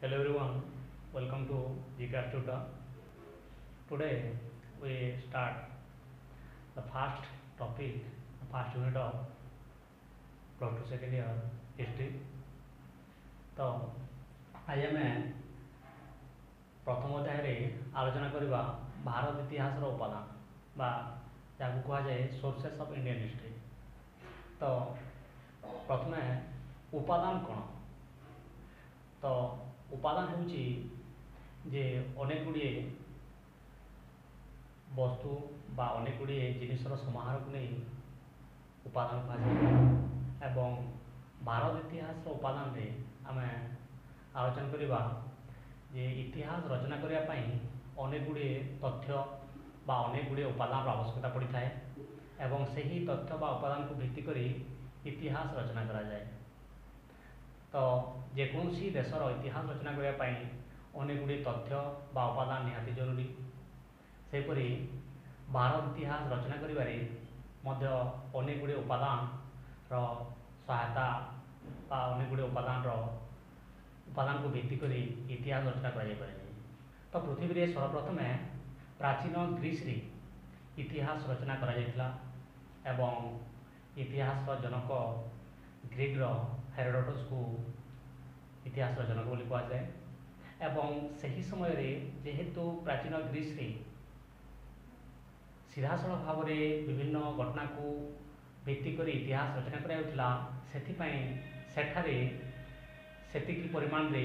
Hello everyone, welcome to GK Tutor. Today we start the first topic, the first unit of plus 2 second year history. ତ ଆଜି ଆମେ ପ୍ରଥମ ଅଧ୍ୟାୟରେ ଆଲୋଚନା କରିବା ଭାରତ ଇତିହାସର ଉପାଦାନ ବା ଯାହାକୁ କୁହାଯାଏ ସୋର୍ସେସ୍ ଅଫ୍ ଇଣ୍ଡିଆନ୍ ହିଷ୍ଟ୍ରି। ତ ପ୍ରଥମେ ଉପାଦାନ କ'ଣ? ତ ଉପାଦାନ ହେଉଛି ଯେ ଅନେକ ଗୁଡ଼ିଏ ବସ୍ତୁ ବା ଅନେକ ଗୁଡ଼ିଏ ଜିନିଷର ସମାହାରକୁ ନେଇ ଉପାଦାନ କୁହାଯାଏ। ଏବଂ ଭାରତ ଇତିହାସର ଉପାଦାନରେ ଆମେ ଆଲୋଚନା କରିବା ଯେ ଇତିହାସ ରଚନା କରିବା ପାଇଁ ଅନେକ ଗୁଡ଼ିଏ ତଥ୍ୟ ବା ଅନେକ ଗୁଡ଼ିଏ ଉପାଦାନର ଆବଶ୍ୟକତା ପଡ଼ିଥାଏ ଏବଂ ସେହି ତଥ୍ୟ ବା ଉପାଦାନକୁ ଭିତ୍ତି କରି ଇତିହାସ ରଚନା କରାଯାଏ। ତ ଯେକୌଣସି ଦେଶର ଇତିହାସ ରଚନା କରିବା ପାଇଁ ଅନେକ ଗୁଡ଼ିଏ ତଥ୍ୟ ବା ଉପାଦାନ ନିହାତି ଜରୁରୀ। ସେହିପରି ଭାରତ ଇତିହାସ ରଚନା କରିବାରେ ମଧ୍ୟ ଅନେକ ଗୁଡ଼ିଏ ଉପାଦାନର ସହାୟତା ବା ଅନେକ ଗୁଡ଼ିଏ ଉପାଦାନକୁ ଭିତ୍ତି କରି ଇତିହାସ ରଚନା କରାଯାଇପାରେ। ତ ପୃଥିବୀରେ ସର୍ବପ୍ରଥମେ ପ୍ରାଚୀନ ଗ୍ରୀସରେ ଇତିହାସ ରଚନା କରାଯାଇଥିଲା ଏବଂ ଇତିହାସର ଜନକ ଗ୍ରୀକର ହେରୋଡୋଟସକୁ ଇତିହାସର ଜନକ ବୋଲି କୁହାଯାଏ। ଏବଂ ସେହି ସମୟରେ ଯେହେତୁ ପ୍ରାଚୀନ ଗ୍ରୀସରେ ସିଧାସଳଖ ଭାବରେ ବିଭିନ୍ନ ଘଟଣାକୁ ଭିତ୍ତି କରି ଇତିହାସ ରଚନା କରାଯାଉଥିଲା, ସେଥିପାଇଁ ସେଠାରେ ସେତିକି ପରିମାଣରେ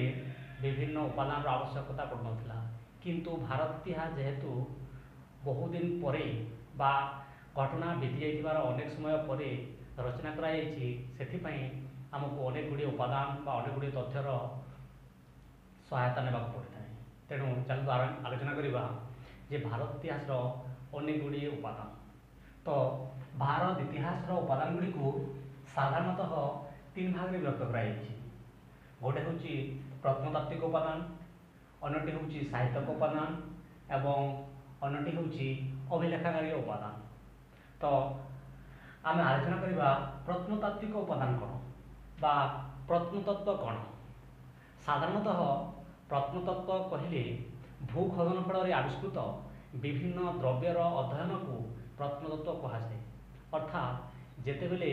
ବିଭିନ୍ନ ଉପାଦାନର ଆବଶ୍ୟକତା ପଡ଼ୁନଥିଲା। କିନ୍ତୁ ଭାରତ ଇତିହାସ ଯେହେତୁ ବହୁଦିନ ପରେ ବା ଘଟଣା ବିତି ଯାଇଥିବାର ଅନେକ ସମୟ ପରେ ରଚନା କରାଯାଇଛି, ସେଥିପାଇଁ ଆମକୁ ଅନେକ ଗୁଡ଼ିଏ ଉପାଦାନ ବା ଅନେକ ଗୁଡ଼ିଏ ତଥ୍ୟର ସହାୟତା ନେବାକୁ ପଡ଼ିଥାଏ। ତେଣୁ ଚାଲନ୍ତୁ ଆଲୋଚନା କରିବା ଯେ ଭାରତ ଇତିହାସର ଅନେକ ଗୁଡ଼ିଏ ଉପାଦାନ। ତ ଭାରତ ଇତିହାସର ଉପାଦାନ ଗୁଡ଼ିକୁ ସାଧାରଣତଃ ତିନି ଭାଗରେ ବିଭକ୍ତ କରାଯାଇଛି। ଗୋଟେ ହେଉଛି ପ୍ରତ୍ନତାତ୍ତ୍ୱିକ ଉପାଦାନ, ଅନ୍ୟଟି ହେଉଛି ସାହିତ୍ୟିକ ଉପାଦାନ ଏବଂ ଅନ୍ୟଟି ହେଉଛି ଅଭିଲେଖାଗାରୀୟ ଉପାଦାନ। ତ ଆମେ ଆଲୋଚନା କରିବା ପ୍ରତ୍ନତାତ୍ତ୍ୱିକ ଉପାଦାନ କ'ଣ ବା ପ୍ରତ୍ନତତ୍ତ୍ୱ କ'ଣ। ସାଧାରଣତଃ ପ୍ରତ୍ନତତ୍ତ୍ୱ କହିଲେ ଭୂଖନନ ଫଳରେ ଆବିଷ୍କୃତ ବିଭିନ୍ନ ଦ୍ରବ୍ୟର ଅଧ୍ୟୟନକୁ ପ୍ରତ୍ନତତ୍ତ୍ୱ କୁହାଯାଏ। ଅର୍ଥାତ୍ ଯେତେବେଳେ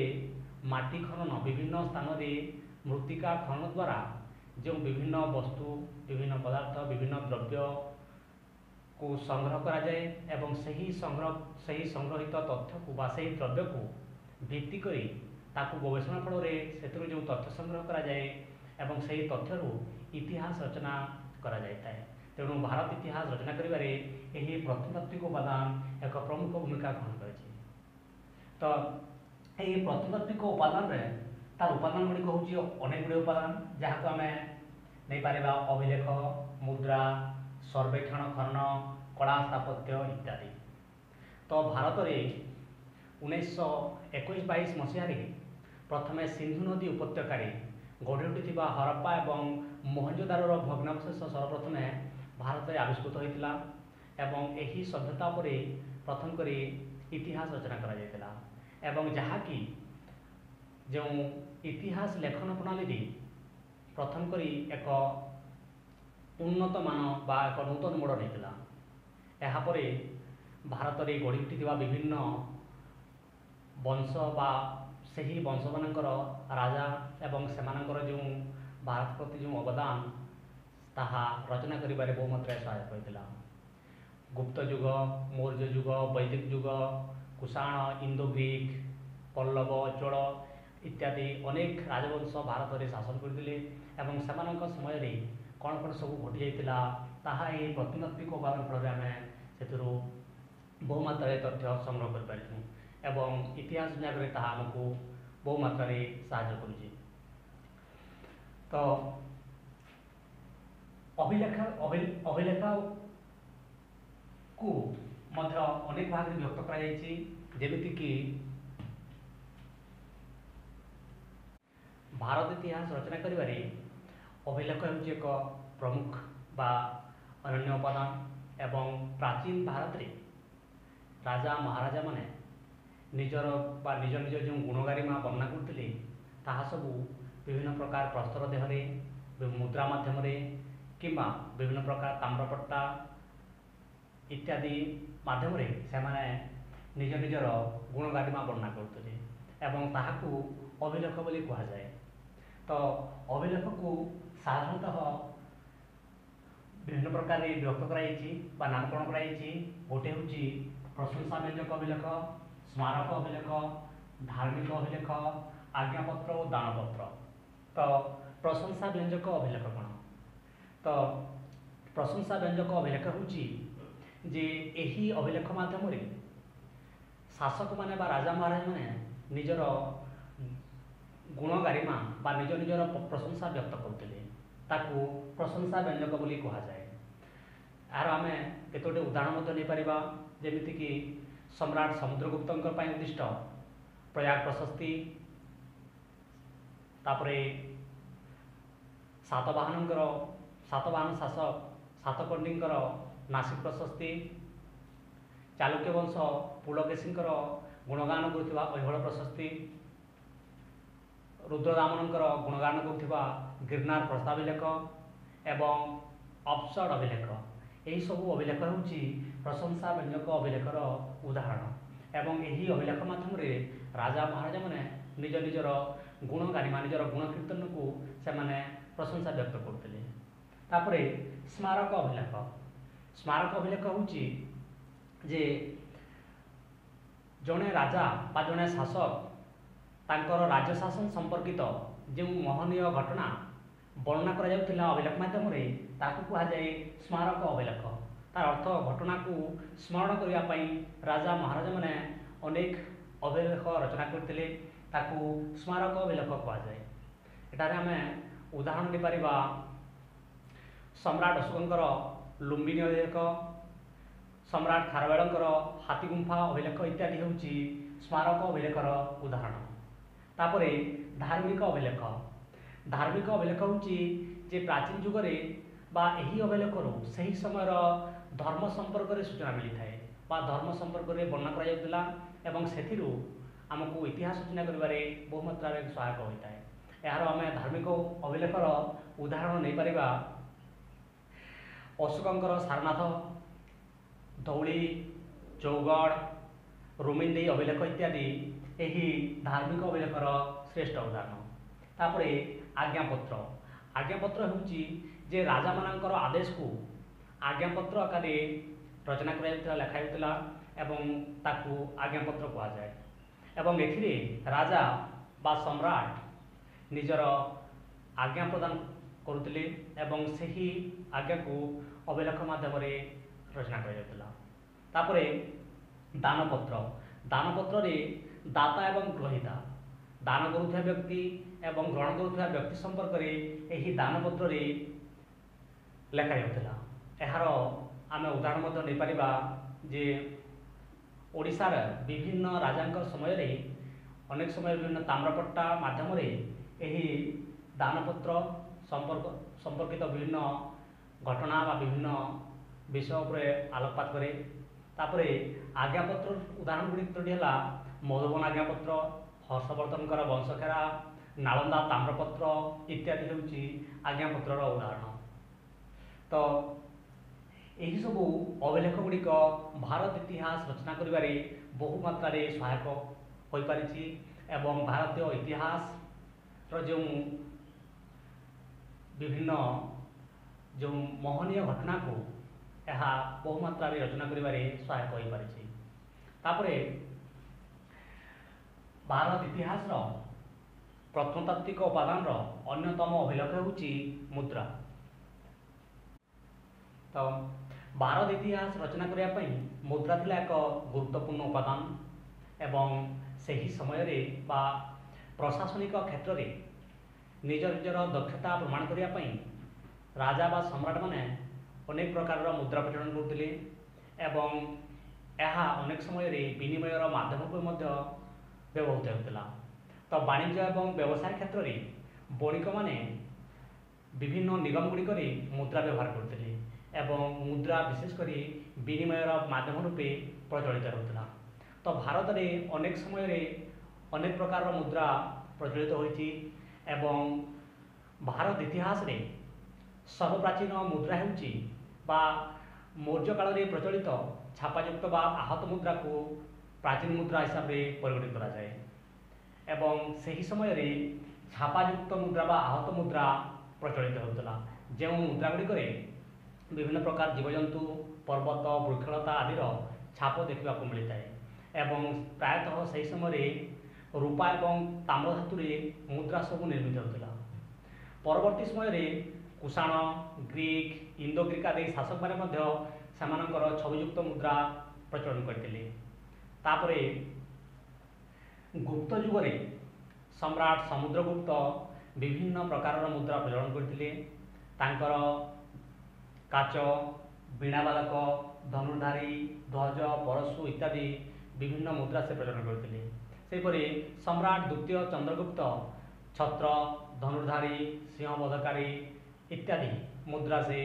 ମାଟି ଖନନ ବିଭିନ୍ନ ସ୍ଥାନରେ ମୃତ୍ତିକା ଖନନ ଦ୍ୱାରା ଯେଉଁ ବିଭିନ୍ନ ବସ୍ତୁ, ବିଭିନ୍ନ ପଦାର୍ଥ, ବିଭିନ୍ନ ଦ୍ରବ୍ୟକୁ ସଂଗ୍ରହ କରାଯାଏ ଏବଂ ସେହି ସଂଗ୍ରହିତ ତଥ୍ୟକୁ ବା ସେହି ଦ୍ରବ୍ୟକୁ ଭିତ୍ତି କରି ତାକୁ ଗବେଷଣା ଫଳରେ ସେଥିରୁ ଯେଉଁ ତଥ୍ୟ ସଂଗ୍ରହ କରାଯାଏ ଏବଂ ସେହି ତଥ୍ୟରୁ ଇତିହାସ ରଚନା କରାଯାଇଥାଏ। ତେଣୁ ଭାରତ ଇତିହାସ ରଚନା କରିବାରେ ଏହି ପ୍ରତ୍ନତାତ୍ତ୍ୱିକ ଉପାଦାନ ଏକ ପ୍ରମୁଖ ଭୂମିକା ଗ୍ରହଣ କରିଛି। ତ ଏହି ପ୍ରତ୍ନତାତ୍ତ୍ୱିକ ଉପାଦାନରେ ତାର ଉପାଦାନ ଗୁଡ଼ିକ ହେଉଛି ଅନେକ ଗୁଡ଼ିଏ ଉପାଦାନ, ଯାହାକୁ ଆମେ ନେଇପାରିବା ଅଭିଲେଖ, ମୁଦ୍ରା, ସର୍ବେକ୍ଷଣ ଖନନ, କଳା ସ୍ଥାପତ୍ୟ ଇତ୍ୟାଦି। ତ ଭାରତରେ 1921-22 ମସିହାରେ ପ୍ରଥମେ ସିନ୍ଧୁ ନଦୀ ଉପତ୍ୟକାରେ ଗଢ଼ି ଉଠିଥିବା ହରପ୍ପା ଏବଂ ମହେଞ୍ଜୋଦାରୋର ଭଗ୍ନାବଶେଷ ସର୍ବପ୍ରଥମେ ଭାରତରେ ଆବିଷ୍କୃତ ହୋଇଥିଲା ଏବଂ ଏହି ସଭ୍ୟତା ଉପରେ ପ୍ରଥମ କରି ଇତିହାସ ରଚନା କରାଯାଇଥିଲା ଏବଂ ଯାହାକି ଯେଉଁ ଇତିହାସ ଲେଖନ ପ୍ରଣାଳୀରେ ପ୍ରଥମ କରି ଏକ ଉନ୍ନତ ମାନ ବା ଏକ ନୂତନ ମୋଡ଼ ନେଇଥିଲା। ଏହାପରେ ଭାରତରେ ଗଢ଼ି ଉଠିଥିବା ବିଭିନ୍ନ ବଂଶ ବା ସେହି ବଂଶମାନଙ୍କର ରାଜା ଏବଂ ସେମାନଙ୍କର ଯେଉଁ ଭାରତ ପ୍ରତି ଯେଉଁ ଅବଦାନ ତାହା ରଚନା କରିବାରେ ବହୁ ମାତ୍ରାରେ ସହାୟକ ହୋଇଥିଲା। ଗୁପ୍ତ ଯୁଗ, ମୌର୍ଯ୍ୟ ଯୁଗ, ବୈଦିକ ଯୁଗ, କୁଷାଣ, ଇନ୍ଦୋ ଗ୍ରୀକ, ପଲ୍ଲବ, ଚୋଳ ଇତ୍ୟାଦି ଅନେକ ରାଜବଂଶ ଭାରତରେ ଶାସନ କରିଥିଲେ ଏବଂ ସେମାନଙ୍କ ସମୟରେ କ'ଣ କ'ଣ ସବୁ ଘଟିଯାଇଥିଲା ତାହା ଏହି ପ୍ରତ୍ନତାତ୍ତ୍ୱିକ ଉପାଦାନ ଫଳରେ ଆମେ ସେଥିରୁ ବହୁ ମାତ୍ରାରେ ତଥ୍ୟ ସଂଗ୍ରହ କରିପାରିଛୁ ଏବଂ ଇତିହାସ ଜାଗାରେ ତାହା ଆମକୁ ବହୁ ମାତ୍ରାରେ ସାହାଯ୍ୟ କରୁଛି। ତ ଅଭିଲେଖକୁ ମଧ୍ୟ ଅନେକ ଭାଗରେ ବିଭକ୍ତ କରାଯାଇଛି, ଯେମିତିକି ଭାରତ ଇତିହାସ ରଚନା କରିବାରେ ଅଭିଲେଖ ହେଉଛି ଏକ ପ୍ରମୁଖ ବା ଅନନ୍ୟ ଉପାଦାନ ଏବଂ ପ୍ରାଚୀନ ଭାରତରେ ରାଜା ମହାରାଜାମାନେ ନିଜର ବା ନିଜ ନିଜ ଯେଉଁ ଗୁଣଗାରିମା ବର୍ଣ୍ଣନା କରୁଥିଲେ ତାହା ସବୁ ବିଭିନ୍ନ ପ୍ରକାର ପ୍ରସ୍ତର ଦେହରେ, ମୁଦ୍ରା ମାଧ୍ୟମରେ କିମ୍ବା ବିଭିନ୍ନ ପ୍ରକାର ତାମ୍ରପଟ୍ଟା ଇତ୍ୟାଦି ମାଧ୍ୟମରେ ସେମାନେ ନିଜ ନିଜର ଗୁଣଗାରିମା ବର୍ଣ୍ଣନା କରୁଥିଲେ ଏବଂ ତାହାକୁ ଅଭିଲେଖ ବୋଲି କୁହାଯାଏ। ତ ଅଭିଲେଖକୁ ସାଧାରଣତଃ ବିଭିନ୍ନ ପ୍ରକାରରେ ବିଭକ୍ତ କରାଯାଇଛି ବା ନାମକରଣ କରାଯାଇଛି। ଗୋଟେ ହେଉଛି ପ୍ରଶଂସା ବ୍ୟଞ୍ଜକ ଅଭିଲେଖ, ସ୍ମାରକ ଅଭିଲେଖ, ଧାର୍ମିକ ଅଭିଲେଖ, ଆଜ୍ଞାପତ୍ର ଓ ଦାନପତ୍ର। ତ ପ୍ରଶଂସା ବ୍ୟଞ୍ଜକ ଅଭିଲେଖ କ'ଣ? ତ ପ୍ରଶଂସା ବ୍ୟଞ୍ଜକ ଅଭିଲେଖ ହେଉଛି ଯେ ଏହି ଅଭିଲେଖ ମାଧ୍ୟମରେ ଶାସକମାନେ ବା ରାଜା ମହାରାଜମାନେ ନିଜର ଗୁଣ ଗାରିମା ବା ନିଜ ନିଜର ପ୍ରଶଂସା ବ୍ୟକ୍ତ କରୁଥିଲେ, ତାକୁ ପ୍ରଶଂସା ବ୍ୟଞ୍ଜକ ବୋଲି କୁହାଯାଏ। ଏହାର ଆମେ କେତୋଟି ଉଦାହରଣ ମଧ୍ୟ ନେଇପାରିବା, ଯେମିତିକି ସମ୍ରାଟ ସମୁଦ୍ରଗୁପ୍ତଙ୍କ ପାଇଁ ଉଦ୍ଦିଷ୍ଟ ପ୍ରୟାଗ ପ୍ରଶସ୍ତି, ତାପରେ ସାତବାହନଙ୍କର ସାତବାହନ ଶାସକ ସାତକର୍ଣ୍ଣୀଙ୍କର ନାସିକ ପ୍ରଶସ୍ତି, ଚାଲୁକ୍ୟ ବଂଶ ପୁଲକେଶୀଙ୍କର ଗୁଣଗାନ କରୁଥିବା ଐହୋଳ ପ୍ରଶସ୍ତି, ରୁଦ୍ରଦାମନଙ୍କର ଗୁଣଗାନ କରୁଥିବା ଗିର୍ନାର ପ୍ରସ୍ତାଭିଲେଖ ଏବଂ ଅପସଡ଼ ଅଭିଲେଖ। ଏହିସବୁ ଅଭିଲେଖ ହେଉଛି ପ୍ରଶଂସା ବ୍ୟଞ୍ଜକ ଅଭିଲେଖର ଉଦାହରଣ ଏବଂ ଏହି ଅଭିଲେଖ ମାଧ୍ୟମରେ ରାଜା ମହାରାଜାମାନେ ନିଜ ନିଜର ଗୁଣ ଗାରିମା, ନିଜର ଗୁଣ କୀର୍ତ୍ତନକୁ ସେମାନେ ପ୍ରଶଂସା ବ୍ୟକ୍ତ କରୁଥିଲେ। ତାପରେ ସ୍ମାରକ ଅଭିଲେଖ। ସ୍ମାରକ ଅଭିଲେଖ ହେଉଛି ଯେ ଜଣେ ରାଜା ବା ଜଣେ ଶାସକ ତାଙ୍କର ରାଜ୍ୟ ଶାସନ ସମ୍ପର୍କିତ ଯେଉଁ ମହନୀୟ ଘଟଣା ବର୍ଣ୍ଣନା କରାଯାଉଥିଲା ଅଭିଲେଖ ମାଧ୍ୟମରେ, ତାକୁ କୁହାଯାଏ ସ୍ମାରକ ଅଭିଲେଖ। ତାର ଅର୍ଥ ଘଟଣାକୁ ସ୍ମରଣ କରିବା ପାଇଁ ରାଜା ମହାରାଜାମାନେ ଅନେକ ଅଭିଲେଖ ରଚନା କରିଥିଲେ, ତାକୁ ସ୍ମାରକ ଅଭିଲେଖ କୁହାଯାଏ। ଏଠାରେ ଆମେ ଉଦାହରଣ ଦେଇପାରିବା ସମ୍ରାଟ ଅଶୋକଙ୍କର ଲୁମ୍ବିନୀ ଅଭିଲେଖ, ସମ୍ରାଟ ଖାରବେଳଙ୍କର ହାତୀଗୁମ୍ଫା ଅଭିଲେଖ ଇତ୍ୟାଦି ହେଉଛି ସ୍ମାରକ ଅଭିଲେଖର ଉଦାହରଣ। ତାପରେ ଧାର୍ମିକ ଅଭିଲେଖ। ଧାର୍ମିକ ଅଭିଲେଖ ହେଉଛି ଯେ ପ୍ରାଚୀନ ଯୁଗରେ ବା ଏହି ଅଭିଲେଖରୁ ସେହି ସମୟର ଧର୍ମ ସମ୍ପର୍କରେ ସୂଚନା ମିଳିଥାଏ ବା ଧର୍ମ ସମ୍ପର୍କରେ ବର୍ଣ୍ଣନା କରାଯାଉଥିଲା ଏବଂ ସେଥିରୁ ଆମକୁ ଇତିହାସ ରଚନା କରିବାରେ ବହୁ ମାତ୍ରାରେ ସହାୟକ ହୋଇଥାଏ। ଏହାର ଆମେ ଧାର୍ମିକ ଅଭିଲେଖର ଉଦାହରଣ ନେଇପାରିବା ଅଶୋକଙ୍କର ସାରନାଥ, ଧଉଳି, ଚୌଗଡ଼, ରୁମିନ୍ଦେଇ ଅଭିଲେଖ ଇତ୍ୟାଦି ଏହି ଧାର୍ମିକ ଅଭିଲେଖର ଶ୍ରେଷ୍ଠ ଉଦାହରଣ। ତାପରେ ଆଜ୍ଞାପତ୍ର। ଆଜ୍ଞାପତ୍ର ହେଉଛି ଯେ ରାଜାମାନଙ୍କର ଆଦେଶକୁ ଆଜ୍ଞାପତ୍ର ଆକାରରେ ରଚନା କରାଯାଉଥିଲା, ଲେଖା ହେଉଥିଲା ଏବଂ ତାକୁ ଆଜ୍ଞାପତ୍ର କୁହାଯାଏ ଏବଂ ଏଥିରେ ରାଜା ବା ସମ୍ରାଟ ନିଜର ଆଜ୍ଞା ପ୍ରଦାନ କରୁଥିଲେ ଏବଂ ସେହି ଆଜ୍ଞାକୁ ଅଭିଲେଖ ମାଧ୍ୟମରେ ରଚନା କରାଯାଉଥିଲା। ତାପରେ ଦାନପତ୍ର। ଦାନପତ୍ରରେ ଦାତା ଏବଂ ଗ୍ରହୀତା, ଦାନ କରୁଥିବା ବ୍ୟକ୍ତି ଏବଂ ଗ୍ରହଣ କରୁଥିବା ବ୍ୟକ୍ତି ସମ୍ପର୍କରେ ଏହି ଦାନପତ୍ରରେ ଲେଖାଯାଉଥିଲା। ଏହାର ଆମେ ଉଦାହରଣ ମଧ୍ୟ ନେଇପାରିବା ଯେ ଓଡ଼ିଶାର ବିଭିନ୍ନ ରାଜାଙ୍କ ସମୟରେ ଅନେକ ସମୟରେ ବିଭିନ୍ନ ତାମ୍ରପଟ୍ଟା ମାଧ୍ୟମରେ ଏହି ଦାନପତ୍ର ସମ୍ପର୍କିତ ବିଭିନ୍ନ ଘଟଣା ବା ବିଭିନ୍ନ ବିଷୟ ଉପରେ ଆଲୋକପାତ କରେ। ତାପରେ ଆଜ୍ଞାପତ୍ର ଉଦାହରଣ ଗୁଡ଼ିକ ହେଲା ମଧୁବନ ଆଜ୍ଞାପତ୍ର, ହର୍ଷବର୍ଦ୍ଧନଙ୍କର ବଂଶଖେରା, ନାଳନ୍ଦା ତାମ୍ରପତ୍ର ଇତ୍ୟାଦି ହେଉଛି ଆଜ୍ଞାପତ୍ରର ଉଦାହରଣ। ତ ଏହିସବୁ ଅଭିଲେଖ ଗୁଡ଼ିକ ଭାରତ ଇତିହାସ ରଚନା କରିବାରେ ବହୁ ମାତ୍ରାରେ ସହାୟକ ହୋଇପାରିଛି ଏବଂ ଭାରତୀୟ ଇତିହାସର ଯେଉଁ ବିଭିନ୍ନ ଯେଉଁ ମହନୀୟ ଘଟଣାକୁ ଏହା ବହୁ ମାତ୍ରାରେ ରଚନା କରିବାରେ ସହାୟକ ହୋଇପାରିଛି। ତାପରେ ଭାରତ ଇତିହାସର ପ୍ରତ୍ନତାତ୍ତ୍ୱିକ ଉପାଦାନର ଅନ୍ୟତମ ଅଭିଲେଖ ହେଉଛି ମୁଦ୍ରା। ତ ଭାରତ ଇତିହାସ ରଚନା କରିବା ପାଇଁ ମୁଦ୍ରା ଥିଲା ଏକ ଗୁରୁତ୍ୱପୂର୍ଣ୍ଣ ଉପାଦାନ ଏବଂ ସେହି ସମୟରେ ବା ପ୍ରଶାସନିକ କ୍ଷେତ୍ରରେ ନିଜ ନିଜର ଦକ୍ଷତା ପ୍ରମାଣ କରିବା ପାଇଁ ରାଜା ବା ସମ୍ରାଟମାନେ ଅନେକ ପ୍ରକାରର ମୁଦ୍ରା ପ୍ରଚଳନ କରୁଥିଲେ ଏବଂ ଏହା ଅନେକ ସମୟରେ ବିନିମୟର ମାଧ୍ୟମ ରୂପେ ମଧ୍ୟ ବ୍ୟବହୃତ ହେଉଥିଲା। ତ ବାଣିଜ୍ୟ ଏବଂ ବ୍ୟବସାୟ କ୍ଷେତ୍ରରେ ବଣିକମାନେ ବିଭିନ୍ନ ନିଗମ ଗୁଡ଼ିକରେ ମୁଦ୍ରା ବ୍ୟବହାର କରୁଥିଲେ ଏବଂ ମୁଦ୍ରା ବିଶେଷ କରି ବିନିମୟର ମାଧ୍ୟମ ରୂପେ ପ୍ରଚଳିତ ହେଉଥିଲା। ତ ଭାରତରେ ଅନେକ ସମୟରେ ଅନେକ ପ୍ରକାରର ମୁଦ୍ରା ପ୍ରଚଳିତ ହୋଇଛି ଏବଂ ଭାରତ ଇତିହାସରେ ସର୍ବପ୍ରାଚୀନ ମୁଦ୍ରା ହେଉଛି ବା ମୌର୍ଯ୍ୟ କାଳରେ ପ୍ରଚଳିତ ଛାପାଯୁକ୍ତ ବା ଆହତ ମୁଦ୍ରାକୁ ପ୍ରାଚୀନ ମୁଦ୍ରା ହିସାବରେ ପରିଗଣିତ କରାଯାଏ ଏବଂ ସେହି ସମୟରେ ଛାପାଯୁକ୍ତ ମୁଦ୍ରା ବା ଆହତ ମୁଦ୍ରା ପ୍ରଚଳିତ ହେଉଥିଲା, ଯେଉଁ ମୁଦ୍ରା ଗୁଡ଼ିକରେ ବିଭିନ୍ନ ପ୍ରକାର ଜୀବଜନ୍ତୁ, ପର୍ବତ, ବୃକ୍ଷଲତା ଆଦିର ଛାପ ଦେଖିବାକୁ ମିଳିଥାଏ ଏବଂ ପ୍ରାୟତଃ ସେହି ସମୟରେ ରୂପା ଏବଂ ତାମ୍ର ଧାତୁରେ ମୁଦ୍ରା ସବୁ ନିର୍ମିତ ହେଉଥିଲା। ପରବର୍ତ୍ତୀ ସମୟରେ କୁଷାଣ, ଗ୍ରୀକ୍, ଇଣ୍ଡୋ ଗ୍ରୀକ୍ ଆଦି ଶାସକମାନେ ମଧ୍ୟ ସେମାନଙ୍କର ଛବିଯୁକ୍ତ ମୁଦ୍ରା ପ୍ରଚଳନ କରିଥିଲେ। ତାପରେ ଗୁପ୍ତ ଯୁଗରେ ସମ୍ରାଟ ସମୁଦ୍ରଗୁପ୍ତ ବିଭିନ୍ନ ପ୍ରକାରର ମୁଦ୍ରା ପ୍ରଚଳନ କରିଥିଲେ। ତାଙ୍କର କାଚ, ବୀଣାବାଦକ, ଧନୁର୍ଧାରୀ, ଧ୍ୱଜ, ପରଶୁ ଇତ୍ୟାଦି ବିଭିନ୍ନ ମୁଦ୍ରା ସେ ପ୍ରଚଳନ କରିଥିଲେ। ସେହିପରି ସମ୍ରାଟ ଦ୍ୱିତୀୟ ଚନ୍ଦ୍ରଗୁପ୍ତ ଛତ୍ର, ଧନୁର୍ଧାରୀ, ସିଂହବଧକାରୀ ଇତ୍ୟାଦି ମୁଦ୍ରା ସେ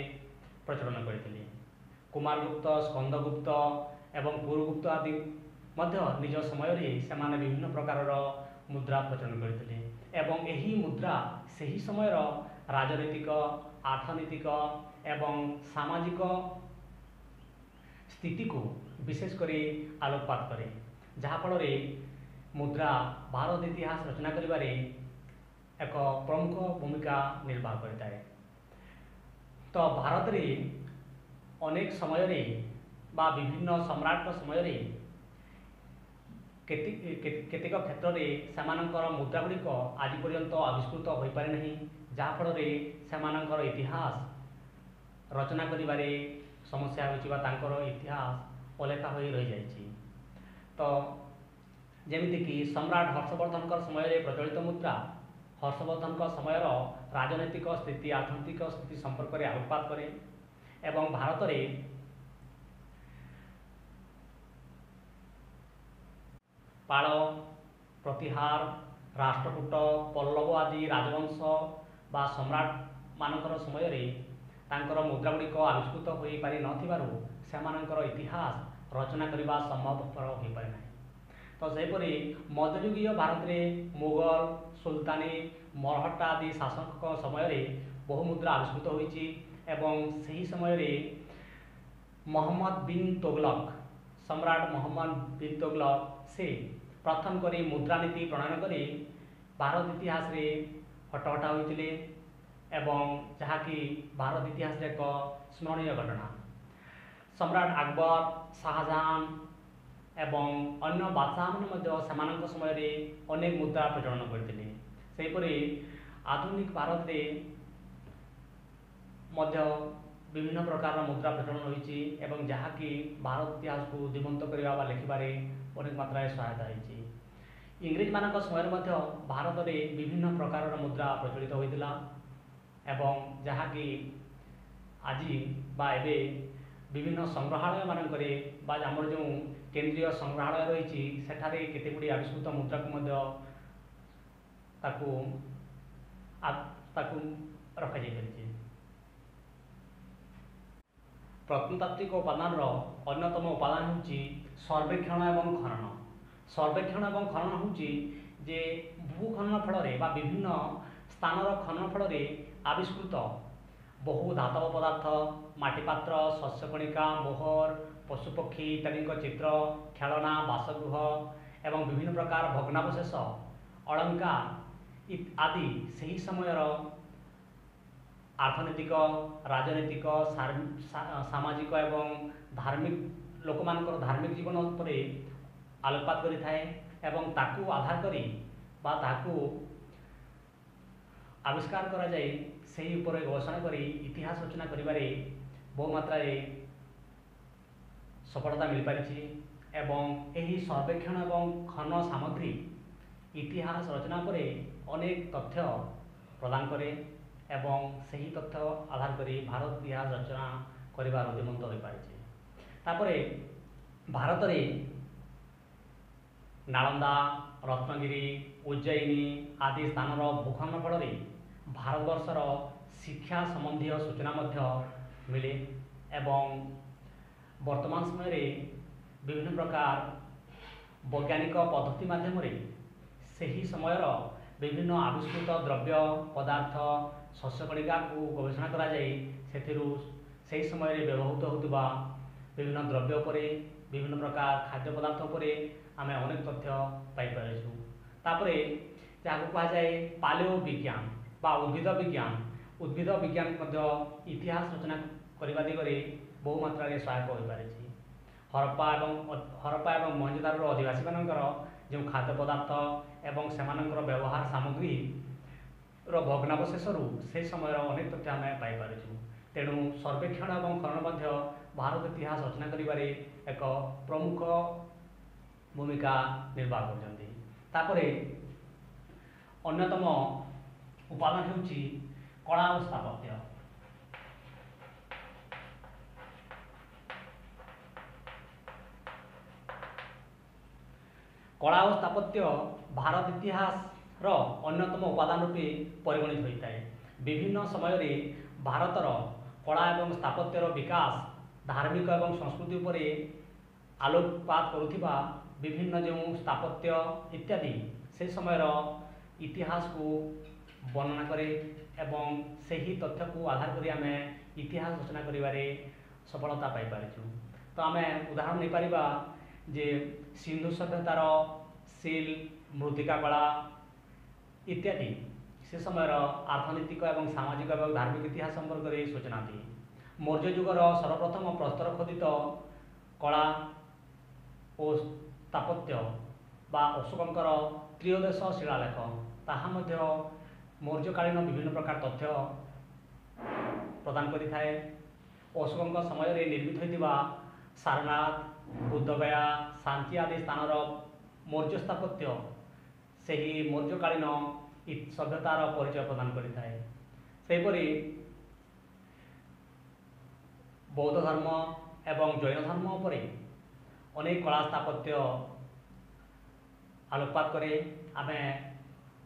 ପ୍ରଚଳନ କରିଥିଲେ। କୁମାରଗୁପ୍ତ, ସ୍କନ୍ଦଗୁପ୍ତ ଏବଂ ପୁରୁଗୁପ୍ତ ଆଦି ମଧ୍ୟ ନିଜ ସମୟରେ ସେମାନେ ବିଭିନ୍ନ ପ୍ରକାରର ମୁଦ୍ରା ପ୍ରଚଳନ କରିଥିଲେ ଏବଂ ଏହି ମୁଦ୍ରା ସେହି ସମୟର ରାଜନୈତିକ, ଅର୍ଥନୈତିକ ଏବଂ ସାମାଜିକ ସ୍ଥିତିକୁ ବିଶେଷ କରି ଆଲୋକପାତ କରେ, ଯାହାଫଳରେ ମୁଦ୍ରା ଭାରତ ଇତିହାସ ରଚନା କରିବାରେ ଏକ ପ୍ରମୁଖ ଭୂମିକା ନିର୍ବାହ କରିଥାଏ। ତ ଭାରତରେ ଅନେକ ସମୟରେ ବା ବିଭିନ୍ନ ସମ୍ରାଟଙ୍କ ସମୟରେ କେତେକ କ୍ଷେତ୍ରରେ ସେମାନଙ୍କର ମୁଦ୍ରା ଗୁଡ଼ିକ ଆଜି ପର୍ଯ୍ୟନ୍ତ ଆବିଷ୍କୃତ ହୋଇପାରି ନାହିଁ, ଯାହାଫଳରେ ସେମାନଙ୍କର ଇତିହାସ ରଚନା କରିବାରେ ସମସ୍ୟା ହେଉଛି ବା ତାଙ୍କର ଇତିହାସ ଅଲେଖା ହୋଇ ରହିଯାଇଛି। ତ ଯେମିତିକି ସମ୍ରାଟ ହର୍ଷବର୍ଦ୍ଧନଙ୍କ ସମୟରେ ପ୍ରଚଳିତ ମୁଦ୍ରା ହର୍ଷବର୍ଦ୍ଧନଙ୍କ ସମୟର ରାଜନୈତିକ ସ୍ଥିତି, ଅର୍ଥନୈତିକ ସ୍ଥିତି ସମ୍ପର୍କରେ ଆଲୋକପାତ କରେ ଏବଂ ଭାରତରେ ପାଳ, ପ୍ରତିହାର, ରାଷ୍ଟ୍ରକୂଟ, ପଲ୍ଲବ ଆଦି ରାଜବଂଶ ବା ସମ୍ରାଟମାନଙ୍କର ସମୟରେ ତାଙ୍କର ମୁଦ୍ରା ଗୁଡ଼ିକ ଆବିଷ୍କୃତ ହୋଇପାରି ନଥିବାରୁ ସେମାନଙ୍କର ଇତିହାସ ରଚନା କରିବା ସମ୍ଭବପର ହୋଇପାରେ ନାହିଁ। ତ ସେହିପରି ମଧ୍ୟଯୁଗୀୟ ଭାରତରେ ମୋଗଲ, ସୁଲତାନୀ, ମରହଟ୍ଟା ଆଦି ଶାସକଙ୍କ ସମୟରେ ବହୁ ମୁଦ୍ରା ଆବିଷ୍କୃତ ହୋଇଛି ଏବଂ ସେହି ସମୟରେ ମହମ୍ମଦ ବିନ୍ ତୋଗଲକ, ସମ୍ରାଟ ମହମ୍ମଦ ବିନ୍ ତୋଗଲକ ସେ ପ୍ରଥମ କରି ମୁଦ୍ରାନୀତି ପ୍ରଣୟନ କରି ଭାରତ ଇତିହାସରେ ହଟହଟା ହୋଇଥିଲେ ଏବଂ ଯାହାକି ଭାରତ ଇତିହାସରେ ଏକ ସ୍ମରଣୀୟ ଘଟଣା। ସମ୍ରାଟ ଆକବର, ଶାହଜାହାନ ଏବଂ ଅନ୍ୟ ବାଦଶାହମାନେ ମଧ୍ୟ ସେମାନଙ୍କ ସମୟରେ ଅନେକ ମୁଦ୍ରା ପ୍ରଚଳନ କରିଥିଲେ। ସେହିପରି ଆଧୁନିକ ଭାରତରେ ମଧ୍ୟ ବିଭିନ୍ନ ପ୍ରକାରର ମୁଦ୍ରା ପ୍ରଚଳନ ହୋଇଛି ଏବଂ ଯାହାକି ଭାରତ ଇତିହାସକୁ ଜୀବନ୍ତ କରିବା ବା ଲେଖିବାରେ ଅନେକ ମାତ୍ରାରେ ସହାୟତା ହେଇଛି। ଇଂରେଜମାନଙ୍କ ସମୟରେ ମଧ୍ୟ ଭାରତରେ ବିଭିନ୍ନ ପ୍ରକାରର ମୁଦ୍ରା ପ୍ରଚଳିତ ହୋଇଥିଲା ଏବଂ ଯାହାକି ଆଜି ବା ଏବେ ବିଭିନ୍ନ ସଂଗ୍ରହାଳୟ ମାନଙ୍କରେ ବା ଆମର ଯେଉଁ କେନ୍ଦ୍ରୀୟ ସଂଗ୍ରହାଳୟ ରହିଛି ସେଠାରେ କେତେ ଗୁଡ଼ିଏ ଆବିଷ୍କୃତ ମୁଦ୍ରାକୁ ମଧ୍ୟ ତାକୁ ତାକୁ ରଖାଯାଇପାରିଛି। ପ୍ରତ୍ନତାତ୍ତ୍ୱିକ ଉପାଦାନର ଅନ୍ୟତମ ଉପାଦାନ ହେଉଛି ସର୍ବେକ୍ଷଣ ଏବଂ ଖନନ। ସର୍ବେକ୍ଷଣ ଏବଂ ଖନନ ହେଉଛି ଯେ ଭୂଖନନ ଫଳରେ ବା ବିଭିନ୍ନ ସ୍ଥାନର ଖନନ ଫଳରେ ଆବିଷ୍କୃତ ବହୁ ଧାତବ ପଦାର୍ଥ, ମାଟିପାତ୍ର, ଶସ୍ୟକଣିକା, ମୋହର, ପଶୁପକ୍ଷୀ ଇତ୍ୟାଦିଙ୍କ ଚିତ୍ର, ଖେଳନା, ବାସଗୃହ ଏବଂ ବିଭିନ୍ନ ପ୍ରକାର ଭଗ୍ନାବଶେଷ, ଅଳଙ୍କାର ଆଦି ସେହି ସମୟର ଅର୍ଥନୈତିକ, ରାଜନୈତିକ, ସାମାଜିକ ଏବଂ ଧାର୍ମିକ ଲୋକମାନଙ୍କର ଧାର୍ମିକ ଜୀବନ ଉପରେ ଆଲୋକପାତ କରିଥାଏ ଏବଂ ତାକୁ ଆଧାର କରି ବା ତାକୁ ଆବିଷ୍କାର କରାଯାଇ ସେହି ଉପରେ ଗବେଷଣା କରି ଇତିହାସ ରଚନା କରିବାରେ ବହୁ ମାତ୍ରାରେ ସଫଳତା ମିଳିପାରିଛି ଏବଂ ଏହି ସର୍ବେକ୍ଷଣ ଏବଂ ଖନନ ସାମଗ୍ରୀ ଇତିହାସ ରଚନା ପରେ ଅନେକ ତଥ୍ୟ ପ୍ରଦାନ କରେ ଏବଂ ସେହି ତଥ୍ୟ ଆଧାର କରି ଭାରତ ଇତିହାସ ରଚନା କରିବା ରୁଦ୍ଧିମନ୍ତ ହୋଇପାରିଛି। ତାପରେ ଭାରତରେ ନାଳନ୍ଦା, ରତ୍ନଗିରି, ଉଜ୍ଜୟିନୀ ଆଦି ସ୍ଥାନର ଭୂଖନନ ଫଳରେ ଭାରତବର୍ଷର ଶିକ୍ଷା ସମ୍ବନ୍ଧୀୟ ସୂଚନା ମଧ୍ୟ ମିଳେ ଏବଂ ବର୍ତ୍ତମାନ ସମୟରେ ବିଭିନ୍ନ ପ୍ରକାର ବୈଜ୍ଞାନିକ ପଦ୍ଧତି ମାଧ୍ୟମରେ ସେହି ସମୟର ବିଭିନ୍ନ ଆବିଷ୍କୃତ ଦ୍ରବ୍ୟ ପଦାର୍ଥ, ଶସ୍ୟ କଣିକାକୁ ଗବେଷଣା କରାଯାଇ ସେଥିରୁ ସେହି ସମୟରେ ବ୍ୟବହୃତ ହେଉଥିବା ବିଭିନ୍ନ ଦ୍ରବ୍ୟ ଉପରେ, ବିଭିନ୍ନ ପ୍ରକାର ଖାଦ୍ୟ ପଦାର୍ଥ ଉପରେ ଆମେ ଅନେକ ତଥ୍ୟ ପାଇପାରିଛୁ। ତାପରେ ଯାହାକୁ କୁହାଯାଏ ପାଲେଓ ବିଜ୍ଞାନ ବା ଉଦ୍ଭିଦ ବିଜ୍ଞାନ, ଉଦ୍ଭିଦ ବିଜ୍ଞାନ ମଧ୍ୟ ଇତିହାସ ରଚନା କରିବା ଦିଗରେ ବହୁ ମାତ୍ରାରେ ସହାୟକ ହୋଇପାରିଛି। ହରପ୍ପା ଏବଂ ମହେଞ୍ଜୋଦାରୋର ଅଧିବାସୀମାନଙ୍କର ଯେଉଁ ଖାଦ୍ୟ ପଦାର୍ଥ ଏବଂ ସେମାନଙ୍କର ବ୍ୟବହାର ସାମଗ୍ରୀର ଭଗ୍ନାବଶେଷରୁ ସେହି ସମୟର ଅନେକ ତଥ୍ୟ ଆମେ ପାଇପାରୁଛୁ। ତେଣୁ ସର୍ବେକ୍ଷଣ ଏବଂ ଖନନ ମଧ୍ୟ ଭାରତ ଇତିହାସ ରଚନା କରିବାରେ ଏକ ପ୍ରମୁଖ ଭୂମିକା ନିର୍ବାହ କରୁଛନ୍ତି। ତାପରେ ଅନ୍ୟତମ ଉପାଦାନ ହେଉଛି କଳା ଓ ସ୍ଥାପତ୍ୟ। କଳା ଓ ସ୍ଥାପତ୍ୟ ଭାରତ ଇତିହାସର ଅନ୍ୟତମ ଉପାଦାନ ରୂପେ ପରିଗଣିତ ହୋଇଥାଏ। ବିଭିନ୍ନ ସମୟରେ ଭାରତର କଳା ଏବଂ ସ୍ଥାପତ୍ୟର ବିକାଶ ଧାର୍ମିକ ଏବଂ ସଂସ୍କୃତି ଉପରେ ଆଲୋକପାତ କରୁଥିବା ବିଭିନ୍ନ ଯେଉଁ ସ୍ଥାପତ୍ୟ ଇତ୍ୟାଦି ସେ ସମୟର ଇତିହାସକୁ ବର୍ଣ୍ଣନା କରେ ଏବଂ ସେହି ତଥ୍ୟକୁ ଆଧାର କରି ଆମେ ଇତିହାସ ରଚନା କରିବାରେ ସଫଳତା ପାଇପାରିଛୁ। ତ ଆମେ ଉଦାହରଣ ନେଇପାରିବା ଯେ ସିନ୍ଧୁ ସଭ୍ୟତାର ସିଲ୍, ମୃତ୍ତିକା କଳା ଇତ୍ୟାଦି ସେ ସମୟର ଅର୍ଥନୈତିକ ଏବଂ ସାମାଜିକ ଏବଂ ଧାର୍ମିକ ଇତିହାସ ସମ୍ପର୍କରେ ସୂଚନା ଦିଏ। ମୌର୍ଯ୍ୟ ଯୁଗର ସର୍ବପ୍ରଥମ ପ୍ରସ୍ତର ଖୋଦିତ କଳା ଓ ସ୍ଥାପତ୍ୟ ବା ଅଶୋକଙ୍କର ତ୍ରୟୋଦଶ ଶିଳାଲେଖ, ତାହା ମଧ୍ୟ ମୌର୍ଯ୍ୟକାଳୀନ ବିଭିନ୍ନ ପ୍ରକାର ତଥ୍ୟ ପ୍ରଦାନ କରିଥାଏ। ଅଶୋକଙ୍କ ସମୟରେ ନିର୍ମିତ ହୋଇଥିବା ସାରନାଥ, ବୁଦ୍ଧଗୟା, ସାଞ୍ଚି ଆଦି ସ୍ଥାନର ମୌର୍ଯ୍ୟ ସ୍ଥାପତ୍ୟ ସେହି ମୌର୍ଯ୍ୟକାଳୀନ ସଭ୍ୟତାର ପରିଚୟ ପ୍ରଦାନ କରିଥାଏ। ସେହିପରି ବୌଦ୍ଧ ଧର୍ମ ଏବଂ ଜୈନ ଧର୍ମ ଉପରେ ଅନେକ କଳା ସ୍ଥାପତ୍ୟ ଆଲୋକପାତ କରେ। ଆମେ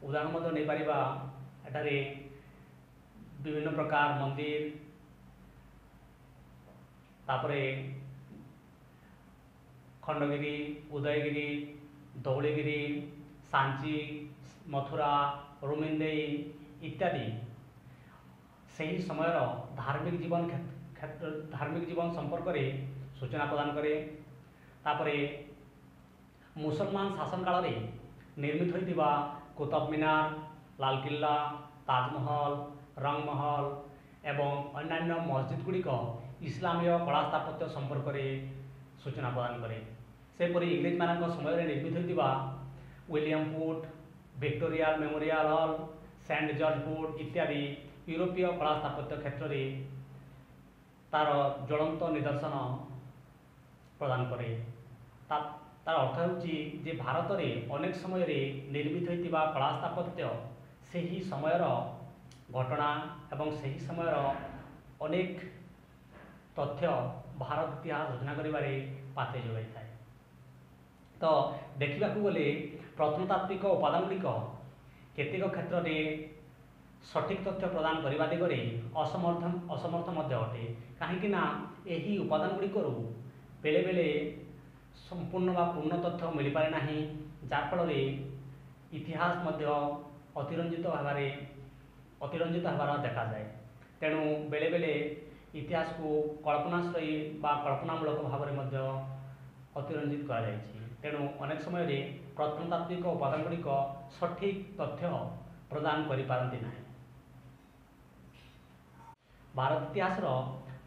ଉଦାହରଣ ମଧ୍ୟ ନେଇପାରିବା, ଏଠାରେ ବିଭିନ୍ନ ପ୍ରକାର ମନ୍ଦିର, ତାପରେ ଖଣ୍ଡଗିରି, ଉଦୟଗିରି, ଧଉଳିଗିରି, ସାଞ୍ଚି, ମଥୁରା, ରୁମିନ୍ଦେଇ ଇତ୍ୟାଦି ସେହି ସମୟର ଧାର୍ମିକ ଜୀବନ କ୍ଷେତ୍ର ଧାର୍ମିକ ଜୀବନ ସମ୍ପର୍କରେ ସୂଚନା ପ୍ରଦାନ କରେ। ତାପରେ ମୁସଲମାନ ଶାସନ କାଳରେ ନିର୍ମିତ ହୋଇଥିବା କୁତବ ମିନାର, ଲାଲକିଲ୍ଲା, ତାଜମହଲ, ରଙ୍ଗମହଲ ଏବଂ ଅନ୍ୟାନ୍ୟ ମସଜିଦ ଗୁଡ଼ିକ ଇସଲାମୀୟ କଳା ସ୍ଥାପତ୍ୟ ସମ୍ପର୍କରେ ସୂଚନା ପ୍ରଦାନ କରେ। ସେହିପରି ଇଂରେଜମାନଙ୍କ ସମୟରେ ନିର୍ମିତ ହୋଇଥିବା William Fort, Victoria Memorial Hall, Saint George Fort ଇତ୍ୟାଦି ୟୁରୋପୀୟ କଳା ସ୍ଥାପତ୍ୟ କ୍ଷେତ୍ରରେ ତାର ଜ୍ୱଳନ୍ତ ନିଦର୍ଶନ ପ୍ରଦାନ କରେ। ତାର ଅର୍ଥ ହେଉଛି ଯେ ଭାରତରେ ଅନେକ ସମୟରେ ନିର୍ମିତ ହୋଇଥିବା କଳା ସ୍ଥାପତ୍ୟ ସେହି ସମୟର ଘଟଣା ଏବଂ ସେହି ସମୟର ଅନେକ ତଥ୍ୟ ଭାରତ ଇତିହାସ ରଚନା କରିବାରେ ପାଥେୟ ଯୋଗାଇଥାଏ। ତ ଦେଖିବାକୁ ଗଲେ ପ୍ରତ୍ନତାତ୍ତ୍ୱିକ ଉପାଦାନ ଗୁଡ଼ିକ କେତେକ କ୍ଷେତ୍ରରେ ସଠିକ୍ ତଥ୍ୟ ପ୍ରଦାନ କରିବା ଦିଗରେ ଅସମର୍ଥ ମଧ୍ୟ ଅଟେ, କାହିଁକି ନା ଏହି ଉପାଦାନ ଗୁଡ଼ିକରୁ ବେଳେବେଳେ ସମ୍ପୂର୍ଣ୍ଣ ବା ପୂର୍ଣ୍ଣ ତଥ୍ୟ ମିଳିପାରେ ନାହିଁ, ଯାହାଫଳରେ ଇତିହାସ ମଧ୍ୟ ଅତିରଞ୍ଜିତ ହେବାର ଦେଖାଯାଏ। ତେଣୁ ବେଳେବେଳେ ଇତିହାସକୁ କଳ୍ପନାଶ୍ରୟୀ ବା କଳ୍ପନାମୂଳକ ଭାବରେ ମଧ୍ୟ ଅତିରଞ୍ଜିତ କରାଯାଇଛି। ତେଣୁ ଅନେକ ସମୟରେ ପ୍ରତ୍ନତାତ୍ତ୍ୱିକ ଉପାଦାନ ଗୁଡ଼ିକ ସଠିକ୍ ତଥ୍ୟ ପ୍ରଦାନ କରିପାରନ୍ତି ନାହିଁ। ଭାରତ ଇତିହାସର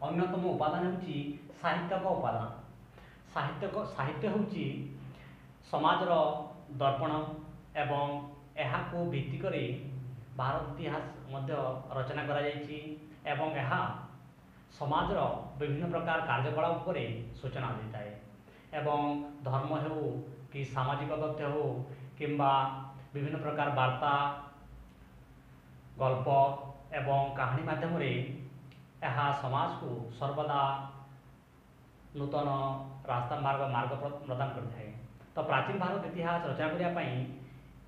ଅନ୍ୟତମ ଉପାଦାନ ହେଉଛି ସାହିତ୍ୟିକ ଉପାଦାନ। ସାହିତ୍ୟ ହେଉଛି ସମାଜର ଦର୍ପଣ ଏବଂ ଏହାକୁ ଭିତ୍ତି କରି ଭାରତ ଇତିହାସ ମଧ୍ୟ ରଚନା କରାଯାଇଛି ଏବଂ ଏହା ସମାଜର ବିଭିନ୍ନ ପ୍ରକାର କାର୍ଯ୍ୟକଳାପ ଉପରେ ସୂଚନା ଦେଇଥାଏ ଏବଂ ଧର୍ମ ହେଉ କି ସାମାଜିକ ତଥ୍ୟ ହେଉ କିମ୍ବା ବିଭିନ୍ନ ପ୍ରକାର ବାର୍ତ୍ତା, ଗଳ୍ପ ଏବଂ କାହାଣୀ ମାଧ୍ୟମରେ ଏହା ସମାଜକୁ ସର୍ବଦା ନୂତନ ରାସ୍ତା ମାର୍ଗ ପ୍ରଦାନ କରିଥାଏ। ତ ପ୍ରାଚୀନ ଭାରତ ଇତିହାସ ରଚନା କରିବା ପାଇଁ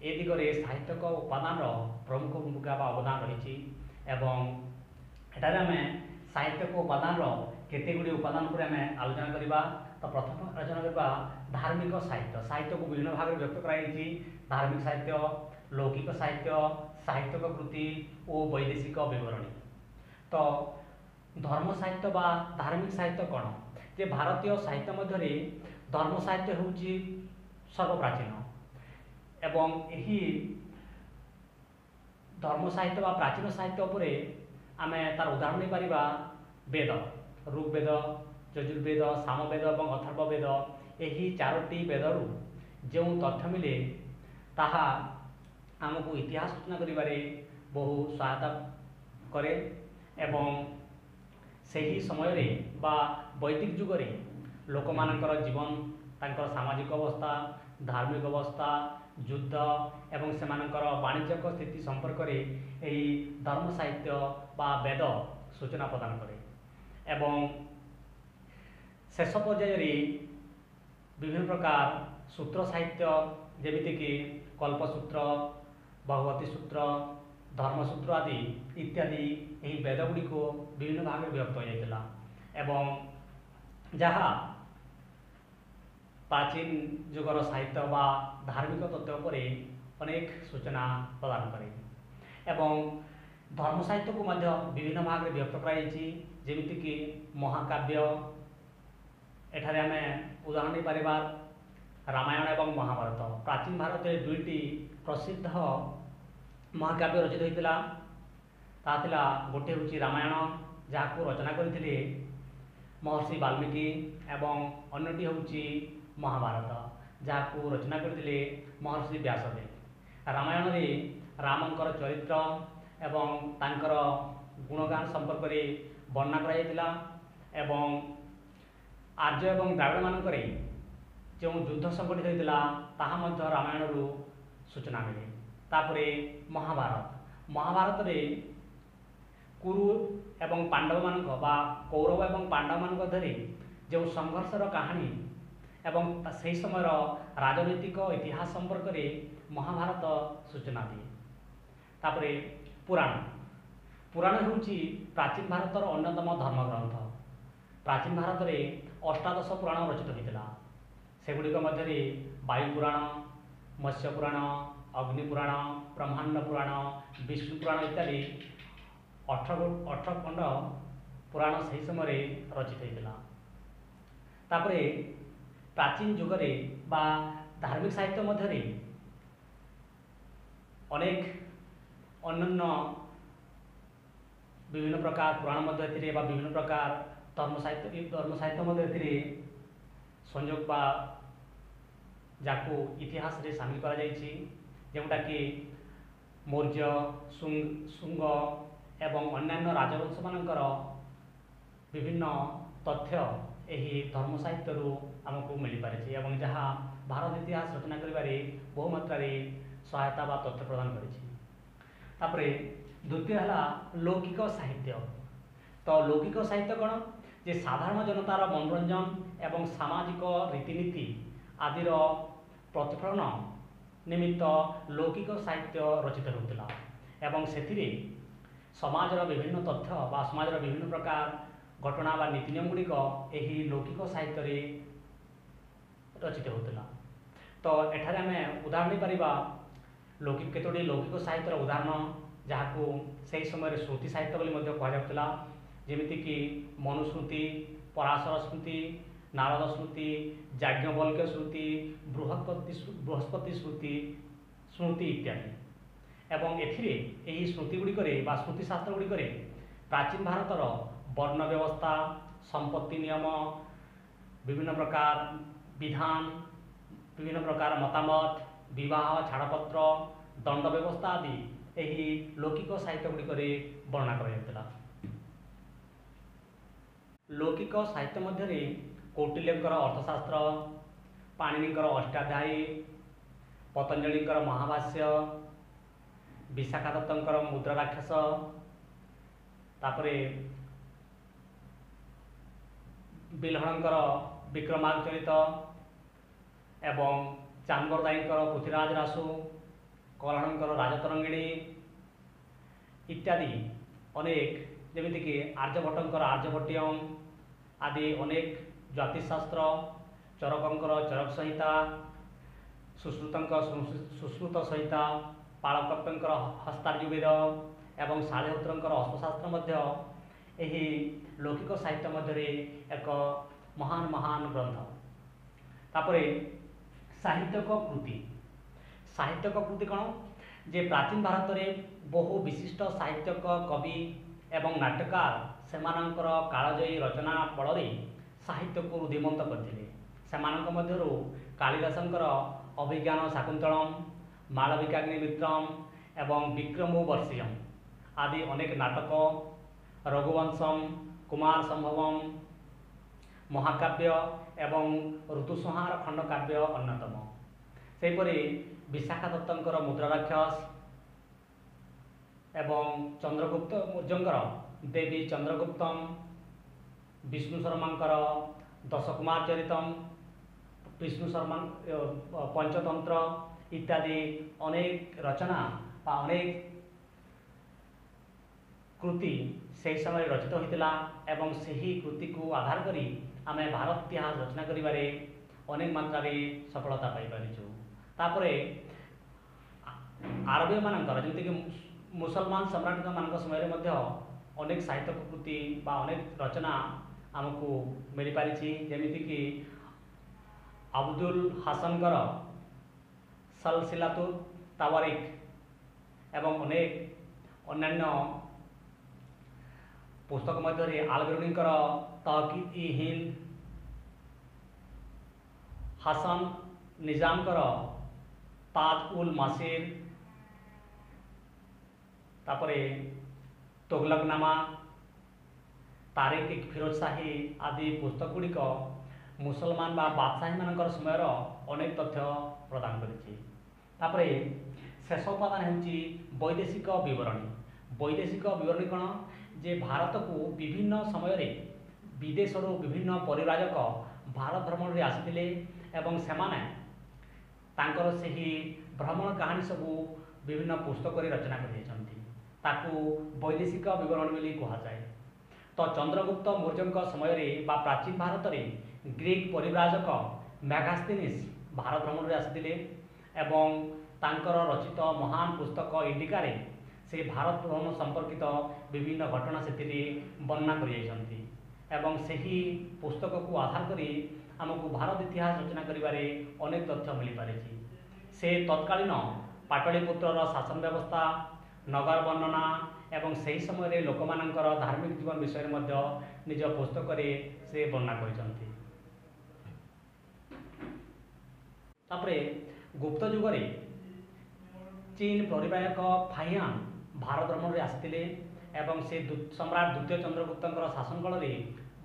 ଏ ଦିଗରେ ସାହିତ୍ୟିକ ଉପାଦାନର ପ୍ରମୁଖ ଭୂମିକା ବା ଅବଦାନ ରହିଛି ଏବଂ ଏଠାରେ ଆମେ ସାହିତ୍ୟିକ ଉପାଦାନର କେତେ ଗୁଡ଼ିଏ ଉପାଦାନ ଉପରେ ଆମେ ଆଲୋଚନା କରିବା। ତ ପ୍ରଥମ ଆଲୋଚନା କରିବା ଧାର୍ମିକ ସାହିତ୍ୟ। ସାହିତ୍ୟକୁ ବିଭିନ୍ନ ଭାଗରେ ବ୍ୟକ୍ତ କରାଯାଇଛି: ଧାର୍ମିକ ସାହିତ୍ୟ, ଲୌକିକ ସାହିତ୍ୟ, ସାହିତ୍ୟିକ କୃତି ଓ ବୈଦେଶିକ ବିବରଣୀ। ତ ଧର୍ମ ସାହିତ୍ୟ ବା ଧାର୍ମିକ ସାହିତ୍ୟ କ'ଣ? ଯେ ଭାରତୀୟ ସାହିତ୍ୟ ମଧ୍ୟରେ ଧର୍ମ ସାହିତ୍ୟ ହେଉଛି ସର୍ବପ୍ରାଚୀନ ଏବଂ ଏହି ଧର୍ମ ସାହିତ୍ୟ ବା ପ୍ରାଚୀନ ସାହିତ୍ୟ ଉପରେ ଆମେ ତାର ଉଦାହରଣ ନେଇପାରିବା ବେଦ, ଋଗ୍ବେଦ, ଯଜୁର୍ବେଦ, ସାମବେଦ ଏବଂ ଅଥର୍ବ ବେଦ। ଏହି ଚାରୋଟି ବେଦରୁ ଯେଉଁ ତଥ୍ୟ ମିଳେ, ତାହା ଆମକୁ ଇତିହାସ ରଚନା କରିବାରେ ବହୁ ସହାୟତା କରେ ଏବଂ ସେହି ସମୟରେ ବା ବୈଦିକ ଯୁଗରେ ଲୋକମାନଙ୍କର ଜୀବନ, ତାଙ୍କର ସାମାଜିକ ଅବସ୍ଥା, ଧାର୍ମିକ ଅବସ୍ଥା, ଯୁଦ୍ଧ ଏବଂ ସେମାନଙ୍କର ବାଣିଜ୍ୟିକ ସ୍ଥିତି ସମ୍ପର୍କରେ ଏହି ଧର୍ମ ସାହିତ୍ୟ ବା ବେଦ ସୂଚନା ପ୍ରଦାନ କରେ। ଏବଂ ଶେଷ ପର୍ଯ୍ୟାୟରେ ବିଭିନ୍ନ ପ୍ରକାର ସୂତ୍ର ସାହିତ୍ୟ, ଯେମିତିକି କଳ୍ପସୂତ୍ର, ଭଗବତୀ ସୂତ୍ର, ଧର୍ମସୂତ୍ର ଆଦି ଇତ୍ୟାଦି, ଏହି ବେଦ ଗୁଡ଼ିକୁ ବିଭିନ୍ନ ଭାଗରେ ବିଭକ୍ତ ହୋଇଯାଇଥିଲା ଏବଂ ଯାହା ପ୍ରାଚୀନ ଯୁଗର ସାହିତ୍ୟ ବା ଧାର୍ମିକ ତତ୍ତ୍ୱ ଉପରେ ଅନେକ ସୂଚନା ପ୍ରଦାନ କରେ। ଏବଂ ଧର୍ମ ସାହିତ୍ୟକୁ ମଧ୍ୟ ବିଭିନ୍ନ ଭାଗରେ ବିଭକ୍ତ କରାଯାଇଛି, ଯେମିତିକି ମହାକାବ୍ୟ। ଏଠାରେ ଆମେ ଉଦାହରଣ ନେଇପାରିବା ରାମାୟଣ ଏବଂ ମହାଭାରତ। ପ୍ରାଚୀନ ଭାରତରେ ଦୁଇଟି ପ୍ରସିଦ୍ଧ ମହାକାବ୍ୟ ରଚିତ ହୋଇଥିଲା। ତାହା ଥିଲା, ଗୋଟିଏ ହେଉଛି ରାମାୟଣ, ଯାହାକୁ ରଚନା କରିଥିଲେ ମହର୍ଷି ବାଲ୍ମୀକି, ଏବଂ ଅନ୍ୟଟି ହେଉଛି ମହାଭାରତ, ଯାହାକୁ ରଚନା କରିଥିଲେ ମହର୍ଷି ବ୍ୟାସଦେବ। ରାମାୟଣରେ ରାମଙ୍କର ଚରିତ୍ର ଏବଂ ତାଙ୍କର ଗୁଣଗାନ ସମ୍ପର୍କରେ ବର୍ଣ୍ଣନା କରାଯାଇଥିଲା ଏବଂ ଆର୍ଯ୍ୟ ଏବଂ ଦ୍ରାବିଡ଼ମାନଙ୍କରେ ଯେଉଁ ଯୁଦ୍ଧ ସଂଗଠିତ ହୋଇଥିଲା, ତାହା ମଧ୍ୟ ରାମାୟଣରୁ ସୂଚନା ମିଳେ। ତାପରେ ମହାଭାରତ। ମହାଭାରତରେ କୁରୁ ଏବଂ ପାଣ୍ଡବମାନଙ୍କ ବା କୌରବ ଏବଂ ପାଣ୍ଡବମାନଙ୍କ ମଧ୍ୟରେ ଯେଉଁ ସଂଘର୍ଷର କାହାଣୀ ଏବଂ ସେହି ସମୟର ରାଜନୈତିକ ଇତିହାସ ସମ୍ପର୍କରେ ମହାଭାରତ ସୂଚନା ଦିଏ। ତାପରେ ପୁରାଣ। ପୁରାଣ ହେଉଛି ପ୍ରାଚୀନ ଭାରତର ଅନ୍ୟତମ ଧର୍ମଗ୍ରନ୍ଥ। ପ୍ରାଚୀନ ଭାରତରେ ଅଷ୍ଟାଦଶ ପୁରାଣ ରଚିତ ହୋଇଥିଲା। ସେଗୁଡ଼ିକ ମଧ୍ୟରେ ବାୟୁ ପୁରାଣ, ମତ୍ସ୍ୟ ପୁରାଣ, ଅଗ୍ନି ପୁରାଣ, ବ୍ରହ୍ମାଣ୍ଡ ପୁରାଣ, ବିଷ୍ଣୁ ପୁରାଣ ଇତ୍ୟାଦି 18 ଖଣ୍ଡ ପୁରାଣ ସେହି ସମୟରେ ରଚିତ ହୋଇଥିଲା। ତାପରେ ପ୍ରାଚୀନ ଯୁଗରେ ବା ଧାର୍ମିକ ସାହିତ୍ୟ ମଧ୍ୟରେ ଅନେକ ଅନ୍ୟାନ୍ୟ ବିଭିନ୍ନ ପ୍ରକାର ପୁରାଣ ମଧ୍ୟ ଏଥିରେ ବା ବିଭିନ୍ନ ପ୍ରକାର ଧର୍ମ ସାହିତ୍ୟ ମଧ୍ୟ ଏଥିରେ ସଂଯୋଗ ବା ଯାହାକୁ ଇତିହାସରେ ସାମିଲ କରାଯାଇଛି, ଯେଉଁଟାକି ମୌର୍ଯ୍ୟ, ଶୁଙ୍ଗ ଏବଂ ଅନ୍ୟାନ୍ୟ ରାଜବଂଶମାନଙ୍କର ବିଭିନ୍ନ ତଥ୍ୟ ଏହି ଧର୍ମ ସାହିତ୍ୟରୁ ଆମକୁ ମିଳିପାରିଛି ଏବଂ ଯାହା ଭାରତ ଇତିହାସ ରଚନା କରିବାରେ ବହୁ ମାତ୍ରାରେ ସହାୟତା ବା ତଥ୍ୟ ପ୍ରଦାନ କରିଛି। ତାପରେ ଦ୍ୱିତୀୟ ହେଲା ଲୌକିକ ସାହିତ୍ୟ। ତ ଲୌକିକ ସାହିତ୍ୟ କ'ଣ? ଯେ ସାଧାରଣ ଜନତାର ମନୋରଞ୍ଜନ ଏବଂ ସାମାଜିକ ରୀତିନୀତି ଆଦିର ପ୍ରତିଫଳନ ନିମିତ୍ତ ଲୌକିକ ସାହିତ୍ୟ ରଚିତ ହେଉଥିଲା ଏବଂ ସେଥିରେ ସମାଜର ବିଭିନ୍ନ ତଥ୍ୟ ବା ସମାଜର ବିଭିନ୍ନ ପ୍ରକାର ଘଟଣା ବା ନୀତି ନିୟମ ଗୁଡ଼ିକ ଏହି ଲୌକିକ ସାହିତ୍ୟରେ ରଚିତ ହେଉଥିଲା। ତ ଏଠାରେ ଆମେ ଉଦାହରଣ ନେଇପାରିବା କେତୋଟି ଲୌକିକ ସାହିତ୍ୟର ଉଦାହରଣ, ଯାହାକୁ ସେହି ସମୟରେ ଶ୍ରୁତି ସାହିତ୍ୟ ବୋଲି ମଧ୍ୟ କୁହାଯାଉଥିଲା, ଯେମିତିକି ମନୁସ୍ମୃତି, ପରାଶର ସ୍ମୃତି, ନାରଦ ସ୍ମୃତି, ଯାଜ୍ଞବଲ୍କ୍ୟ ସ୍ମୃତି, ବୃହସ୍ପତି ସ୍ମୃତି ଇତ୍ୟାଦି। ଏବଂ ଏଥିରେ ଏହି ସ୍ମୃତି ଗୁଡ଼ିକରେ ବା ସ୍ମୃତିଶାସ୍ତ୍ର ଗୁଡ଼ିକରେ ପ୍ରାଚୀନ ଭାରତର ବର୍ଣ୍ଣ ବ୍ୟବସ୍ଥା, ସମ୍ପତ୍ତି ନିୟମ, ବିଭିନ୍ନ ପ୍ରକାର ବିଧାନ, ବିଭିନ୍ନ ପ୍ରକାର ମତାମତ, ବିବାହ, ଛାଡ଼ପତ୍ର, ଦଣ୍ଡ ବ୍ୟବସ୍ଥା ଆଦି ଏହି ଲୌକିକ ସାହିତ୍ୟ ଗୁଡ଼ିକରେ ବର୍ଣ୍ଣନା କରାଯାଉଥିଲା। ଲୌକିକ ସାହିତ୍ୟ ମଧ୍ୟରେ କୌଟିଲ୍ୟଙ୍କର ଅର୍ଥଶାସ୍ତ୍ର, ପାଣିନୀଙ୍କର ଅଷ୍ଟାଧ୍ୟାୟୀ, ପତଞ୍ଜଳିଙ୍କର ମହାଭାଷ୍ୟ, ବିଶାଖା ଦତ୍ତଙ୍କର ମୁଦ୍ରା ରାକ୍ଷସ, ତାପରେ ବିଲହଣଙ୍କର ବିକ୍ରମାର୍କ ଚରିତ ଏବଂ ଚାନ୍ଦବରଦାଇଙ୍କର ପୃଥ୍ୱୀରାଜ ରାସୁ, କଲ୍ହଣଙ୍କର ରାଜତରଙ୍ଗିଣୀ ଇତ୍ୟାଦି ଅନେକ, ଯେମିତିକି ଆର୍ଯ୍ୟଭଟ୍ଟଙ୍କର ଆର୍ଯ୍ୟଭଟ୍ଟୀୟମ୍ ଆଦି ଅନେକ ଜ୍ୟୋତିଷଶାସ୍ତ୍ର, ଚରକଙ୍କର ଚରକ ସଂହିତା, ସୁଶ୍ରୁତଙ୍କ ସୁଶ୍ରୁତ ସଂହିତା। ପାଳକପ୍ୟଙ୍କର ହସ୍ତାର୍ଜୁବେଦ ଏବଂ ଶାଳିହୋତ୍ରଙ୍କର ଅଶ୍ୱଶାସ୍ତ୍ର ମଧ୍ୟ ଏହି ଲୌକିକ ସାହିତ୍ୟ ମଧ୍ୟରେ ଏକ ମହାନ ମହାନ ଗ୍ରନ୍ଥ। ତାପରେ ସାହିତ୍ୟିକ କୃତି। ସାହିତ୍ୟିକ କୃତି କ'ଣ? ଯେ ପ୍ରାଚୀନ ଭାରତରେ ବହୁ ବିଶିଷ୍ଟ ସାହିତ୍ୟିକ, କବି ଏବଂ ନାଟ୍ୟକାର ସେମାନଙ୍କର କାଳଜୟୀ ରଚନା ବଳରେ ସାହିତ୍ୟକୁ ରୁଦ୍ଧିମନ୍ତ କରିଥିଲେ। ସେମାନଙ୍କ ମଧ୍ୟରୁ କାଳିଦାସଙ୍କର ଅଭିଜ୍ଞାନ ଶାକୁନ୍ତଳମ୍, ମାଳବିକାଗ୍ନିମିତ୍ରମ୍ ଏବଂ ବିକ୍ରମୋର୍ବଶୀୟମ୍ ଆଦି ଅନେକ ନାଟକ, ରଘୁବଂଶମ୍, କୁମାର ସମ୍ଭବମ୍ ମହାକାବ୍ୟ ଏବଂ ଋତୁସଂହାର ଖଣ୍ଡକାବ୍ୟ ଅନ୍ୟତମ। ସେହିପରି ବିଶାଖା ଦତ୍ତଙ୍କର ମୁଦ୍ରାରାକ୍ଷସ ଏବଂ ଚନ୍ଦ୍ରଗୁପ୍ତ ମୌର୍ଯ୍ୟଙ୍କର ଦେବୀ ଚନ୍ଦ୍ରଗୁପ୍ତମ୍, ବିଷ୍ଣୁ ଶର୍ମାଙ୍କର ଦଶକୁମାର ଚରିତମ୍, ବିଷ୍ଣୁ ଶର୍ମା ପଞ୍ଚତନ୍ତ୍ର ଇତ୍ୟାଦି ଅନେକ ରଚନା ବା ଅନେକ କୃତି ସେହି ସମୟରେ ରଚିତ ହୋଇଥିଲା ଏବଂ ସେହି କୃତିକୁ ଆଧାର କରି ଆମେ ଭାରତ ଇତିହାସ ରଚନା କରିବାରେ ଅନେକ ମାତ୍ରାରେ ସଫଳତା ପାଇପାରିଛୁ। ତାପରେ ଆରବୀୟମାନଙ୍କର, ଯେମିତିକି ମୁସଲମାନ ସମ୍ରାଟମାନଙ୍କ ସମୟରେ ମଧ୍ୟ ଅନେକ ସାହିତ୍ୟିକ କୃତି ବା ଅନେକ ରଚନା ଆମକୁ ମିଳିପାରିଛି। ଯେମିତିକି ଅବଦୁଲ ହାସନଙ୍କର ସଲସିଲାତୁ ତାୱାରିକ ଏବଂ ଅନେକ ଅନ୍ୟାନ୍ୟ ପୁସ୍ତକ ମଧ୍ୟରେ ଆଲବେରୁଣୀଙ୍କର ତହକିଦ ଇ ହିନ୍ଦ, ହାସନ ନିଜାମଙ୍କର ତାଜ ଉଲ ମାସିର, ତାପରେ ତୋଗଲକନାମା, ତାରିକ ଫିରୋଜ ଶାହୀ ଆଦି ପୁସ୍ତକ ଗୁଡ଼ିକ ମୁସଲମାନ ବା ବାଦଶାହୀମାନଙ୍କର ସମୟର ଅନେକ ତଥ୍ୟ ପ୍ରଦାନ କରିଛି। ତାପରେ ଶେଷ ଉପାଦାନ ହେଉଛି ବୈଦେଶିକ ବିବରଣୀ। ବୈଦେଶିକ ବିବରଣୀ କ'ଣ? ଯେ ଭାରତକୁ ବିଭିନ୍ନ ସମୟରେ ବିଦେଶରୁ ବିଭିନ୍ନ ପରିବ୍ରାଜକ ଭାରତ ଭ୍ରମଣରେ ଆସିଥିଲେ ଏବଂ ସେମାନେ ତାଙ୍କର ସେହି ଭ୍ରମଣ କାହାଣୀ ସବୁ ବିଭିନ୍ନ ପୁସ୍ତକରେ ରଚନା କରିଯାଇଛନ୍ତି। ତାକୁ ବୈଦେଶିକ ବିବରଣୀ ବୋଲି କୁହାଯାଏ। ତ ଚନ୍ଦ୍ରଗୁପ୍ତ ମୌର୍ଯ୍ୟଙ୍କ ସମୟରେ ବା ପ୍ରାଚୀନ ଭାରତରେ ଗ୍ରୀକ୍ ପରିବ୍ରାଜକ ମେଗାସ୍ଥିନିସ୍ ଭାରତ ଭ୍ରମଣରେ ଆସିଥିଲେ ଏବଂ ତାଙ୍କର ରଚିତ ମହାନ ପୁସ୍ତକ ଇଣ୍ଡିକାରେ ସେ ଭାରତ ଭ୍ରମଣ ସମ୍ପର୍କିତ ବିଭିନ୍ନ ଘଟଣା ସେଥିରେ ବର୍ଣ୍ଣନା କରିଯାଇଛନ୍ତି ଏବଂ ସେହି ପୁସ୍ତକକୁ ଆଧାର କରି ଆମକୁ ଭାରତ ଇତିହାସ ରଚନା କରିବାରେ ଅନେକ ତଥ୍ୟ ମିଳିପାରିଛି। ସେ ତତ୍କାଳୀନ ପାଟଳିପୁତ୍ରର ଶାସନ ବ୍ୟବସ୍ଥା, ନଗର ବର୍ଣ୍ଣନା ଏବଂ ସେହି ସମୟରେ ଲୋକମାନଙ୍କର ଧାର୍ମିକ ଜୀବନ ବିଷୟରେ ମଧ୍ୟ ନିଜ ପୁସ୍ତକରେ ସେ ବର୍ଣ୍ଣନା କରିଛନ୍ତି। ତାପରେ ଗୁପ୍ତ ଯୁଗରେ ଚୀନ ପରିବାହକ ଫାହିଆନ୍ ଭାରତ ଭ୍ରମଣରେ ଆସିଥିଲେ ଏବଂ ସେ ସମ୍ରାଟ ଦ୍ୱିତୀୟ ଚନ୍ଦ୍ରଗୁପ୍ତଙ୍କର ଶାସନ କାଳରେ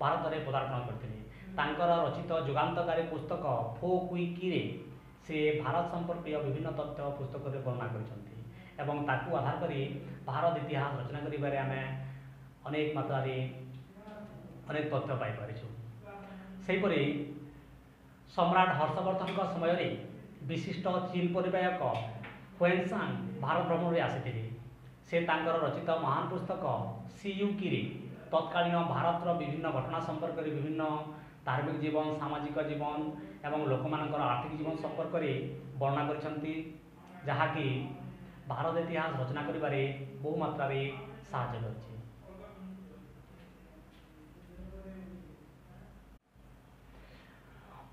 ଭାରତରେ ପଦାର୍ପଣ କରିଥିଲେ। ତାଙ୍କର ରଚିତ ଯୁଗାନ୍ତକାରୀ ପୁସ୍ତକ ଫୋ କୁଇକିରେ ସେ ଭାରତ ସମ୍ପର୍କୀୟ ବିଭିନ୍ନ ତଥ୍ୟ ପୁସ୍ତକରେ ବର୍ଣ୍ଣନା କରିଛନ୍ତି ଏବଂ ତାକୁ ଆଧାର କରି ଭାରତ ଇତିହାସ ରଚନା କରିବାରେ ଆମେ ଅନେକ ମାତ୍ରାରେ ଅନେକ ତଥ୍ୟ ପାଇପାରିଛୁ। ସେହିପରି ସମ୍ରାଟ ହର୍ଷବର୍ଦ୍ଧନଙ୍କ ସମୟରେ ବିଶିଷ୍ଟ ଚୀନ ପରିବାହକ ହୁଏନସାଙ୍ଗ ଭାରତ ଭ୍ରମଣରେ ଆସିଥିଲେ। ସେ ତାଙ୍କର ରଚିତ ମହାନ ପୁସ୍ତକ ସିୟୁକିରେ ତତ୍କାଳୀନ ଭାରତର ବିଭିନ୍ନ ଘଟଣା ସମ୍ପର୍କରେ ବିଭିନ୍ନ ଧାର୍ମିକ ଜୀବନ, ସାମାଜିକ ଜୀବନ ଏବଂ ଲୋକମାନଙ୍କର ଆର୍ଥିକ ଜୀବନ ସମ୍ପର୍କରେ ବର୍ଣ୍ଣନା କରିଛନ୍ତି, ଯାହାକି ଭାରତ ଇତିହାସ ରଚନା କରିବାରେ ବହୁ ମାତ୍ରାରେ ସାହାଯ୍ୟ କରିଛି।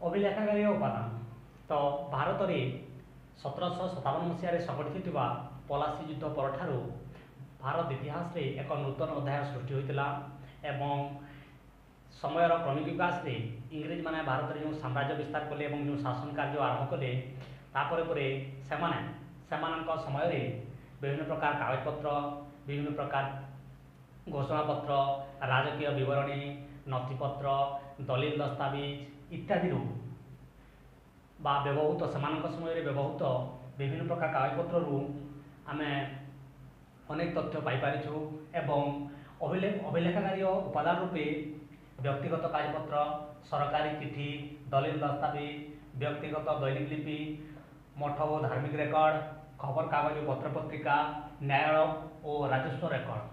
ଅଭିଲେଖାଗାରୀୟ ଉପାଦାନ। ତ ଭାରତରେ 1757 ମସିହାରେ ସଂଗଠିତ ହୋଇଥିବା ପଲାସୀ ଯୁଦ୍ଧ ପରଠାରୁ ଭାରତ ଇତିହାସରେ ଏକ ନୂତନ ଅଧ୍ୟାୟ ସୃଷ୍ଟି ହୋଇଥିଲା ଏବଂ ସମୟର କ୍ରମିକ ବିକାଶରେ ଇଂରେଜମାନେ ଭାରତରେ ଯେଉଁ ସାମ୍ରାଜ୍ୟ ବିସ୍ତାର କଲେ ଏବଂ ଯେଉଁ ଶାସନ କାର୍ଯ୍ୟ ଆରମ୍ଭ କଲେ, ତାପରେ ପରେ ସେମାନେ ସେମାନଙ୍କ ସମୟରେ ବିଭିନ୍ନ ପ୍ରକାର କାଗଜପତ୍ର, ବିଭିନ୍ନ ପ୍ରକାର ଘୋଷଣାପତ୍ର, ରାଜକୀୟ ବିବରଣୀ, ନଥିପତ୍ର, ଦଲିଲ ଦସ୍ତାବିଜ ଇତ୍ୟାଦିରୁ ବା ବ୍ୟବହୃତ ସେମାନଙ୍କ ସମୟରେ ବ୍ୟବହୃତ ବିଭିନ୍ନ ପ୍ରକାର କାଗଜପତ୍ରରୁ ଆମେ ଅନେକ ତଥ୍ୟ ପାଇପାରିଛୁ ଏବଂ ଅଭିଲେଖାଗାରୀୟ ଉପାଦାନ ରୂପେ ବ୍ୟକ୍ତିଗତ କାଗଜପତ୍ର, ସରକାରୀ ଚିଠି, ଦଲିଲ ଦସ୍ତାବିଜ, ବ୍ୟକ୍ତିଗତ ଦୈନିକ ଲିପି, ମଠ ଓ ଧାର୍ମିକ ରେକର୍ଡ଼, ଖବରକାଗଜ ଓ ପତ୍ରପତ୍ରିକା, ନ୍ୟାୟାଳୟ ଓ ରାଜସ୍ୱ ରେକର୍ଡ଼,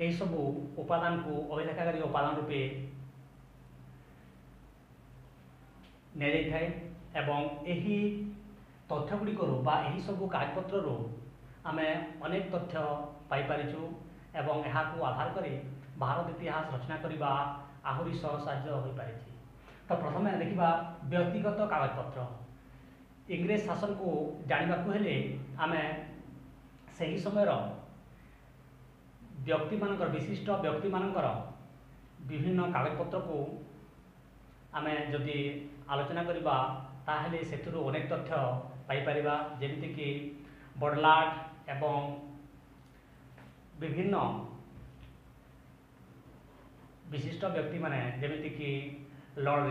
ଏହିସବୁ ଉପାଦାନକୁ ଅଭିଲେଖାଗାରୀୟ ଉପାଦାନ ରୂପେ ନିଆଯାଇଥାଏ ଏବଂ ଏହି ତଥ୍ୟ ଗୁଡ଼ିକରୁ ବା ଏହିସବୁ କାଗଜପତ୍ରରୁ ଆମେ ଅନେକ ତଥ୍ୟ ପାଇପାରିଛୁ ଏବଂ ଏହାକୁ ଆଧାର କରି ଭାରତ ଇତିହାସ ରଚନା କରିବା ଆହୁରି ସହଜସାଧ୍ୟ ହୋଇପାରିଛି। ତ ପ୍ରଥମେ ଦେଖିବା ବ୍ୟକ୍ତିଗତ କାଗଜପତ୍ର। ଇଂରେଜ ଶାସନକୁ ଜାଣିବାକୁ ହେଲେ ଆମେ ସେହି ସମୟର ବ୍ୟକ୍ତିମାନଙ୍କର, ବିଶିଷ୍ଟ ବ୍ୟକ୍ତିମାନଙ୍କର ବିଭିନ୍ନ କାଗଜପତ୍ରକୁ ଆମେ ଯଦି ଆଲୋଚନା କରିବା, ତାହେଲେ ସେଥିରୁ ଅନେକ ତଥ୍ୟ ପାଇପାରିବା। ଯେମିତିକି ବଡ଼ଲାଟ ଏବଂ ବିଭିନ୍ନ ବିଶିଷ୍ଟ ବ୍ୟକ୍ତିମାନେ, ଯେମିତିକି Lord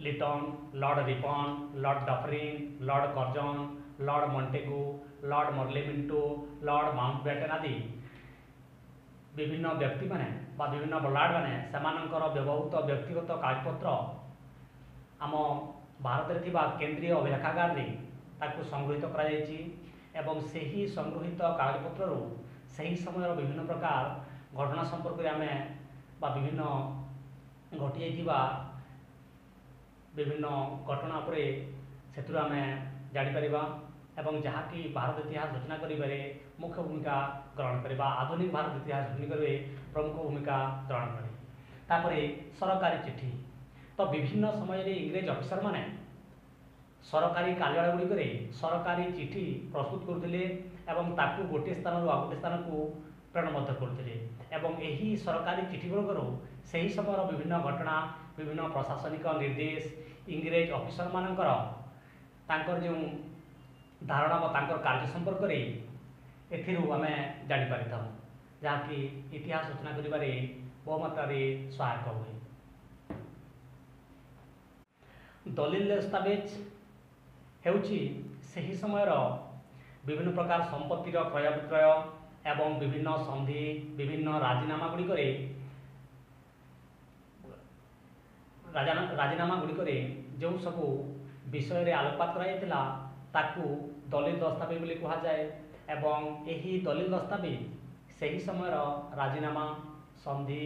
Lytton, Lord Ripon, Lord Dufferin, Lord Curzon, Lord Montagu, Lord Morley Minto, Lord Mountbatten ଆଦି ବିଭିନ୍ନ ବ୍ୟକ୍ତିମାନେ ବା ବିଭିନ୍ନ ବଡ଼ଲାଟମାନେ ସେମାନଙ୍କର ବ୍ୟବହୃତ ବ୍ୟକ୍ତିଗତ କାଗଜପତ୍ର ଆମ ଭାରତରେ ଥିବା କେନ୍ଦ୍ରୀୟ ଅଭିଲେଖାଗାରରେ ତାକୁ ସଂଗୃହୀତ କରାଯାଇଛି ଏବଂ ସେହି ସଂଗୃହୀତ କାଗଜପତ୍ରରୁ ସେହି ସମୟର ବିଭିନ୍ନ ପ୍ରକାର ଘଟଣା ସମ୍ପର୍କରେ ଆମେ ବା ବିଭିନ୍ନ ଘଟିଯାଇଥିବା ବିଭିନ୍ନ ଘଟଣା ଉପରେ ସେଥିରୁ ଆମେ ଜାଣିପାରିବା ଏବଂ ଯାହାକି ଭାରତ ଇତିହାସ ରଚନା କରିବାରେ ମୁଖ୍ୟ ଭୂମିକା ଗ୍ରହଣ କରେ ବା ଆଧୁନିକ ଭାରତ ଇତିହାସ ରଚନା କରିବାରେ ପ୍ରମୁଖ ଭୂମିକା ଗ୍ରହଣ କରେ। ତାପରେ ସରକାରୀ ଚିଠି। ତ ବିଭିନ୍ନ ସମୟରେ ଇଂରେଜ ଅଫିସରମାନେ ସରକାରୀ କାର୍ଯ୍ୟାଳୟ ଗୁଡ଼ିକରେ ସରକାରୀ ଚିଠି ପ୍ରସ୍ତୁତ କରୁଥିଲେ ଏବଂ ତାକୁ ଗୋଟିଏ ସ୍ଥାନରୁ ଆଉ ଗୋଟିଏ ସ୍ଥାନକୁ ପ୍ରେରଣ ମଧ୍ୟ କରୁଥିଲେ ଏବଂ ଏହି ସରକାରୀ ଚିଠି ଗୁଡ଼ିକରୁ ସେହି ସମୟର ବିଭିନ୍ନ ଘଟଣା, ବିଭିନ୍ନ ପ୍ରଶାସନିକ ନିର୍ଦ୍ଦେଶ, ଇଂରେଜ ଅଫିସରମାନଙ୍କର ତାଙ୍କର ଯେଉଁ ଧାରଣା ବା ତାଙ୍କର କାର୍ଯ୍ୟ ସମ୍ପର୍କରେ ଏଥିରୁ ଆମେ ଜାଣିପାରିଥାଉ, ଯାହାକି ଇତିହାସ ରଚନା କରିବାରେ ବହୁମାତ୍ରାରେ ସହାୟକ ହୁଏ। ଦଲିଲ ଦସ୍ତାବିଜ ହେଉଛି ସେହି ସମୟର ବିଭିନ୍ନ ପ୍ରକାର ସମ୍ପତ୍ତିର କ୍ରୟ ବିକ୍ରୟ ଏବଂ ବିଭିନ୍ନ ସନ୍ଧି, ବିଭିନ୍ନ ରାଜିନାମା ଗୁଡ଼ିକରେ ଯେଉଁ ସବୁ ବିଷୟରେ ଆଲୋକପାତ କରାଯାଇଥିଲା, ତାକୁ ଦଲିଲ ଦସ୍ତାବିଜ ବୋଲି କୁହାଯାଏ ଏବଂ ଏହି ଦଲିଲ ଦସ୍ତାବିଜ ସେହି ସମୟର ରାଜିନାମା, ସନ୍ଧି,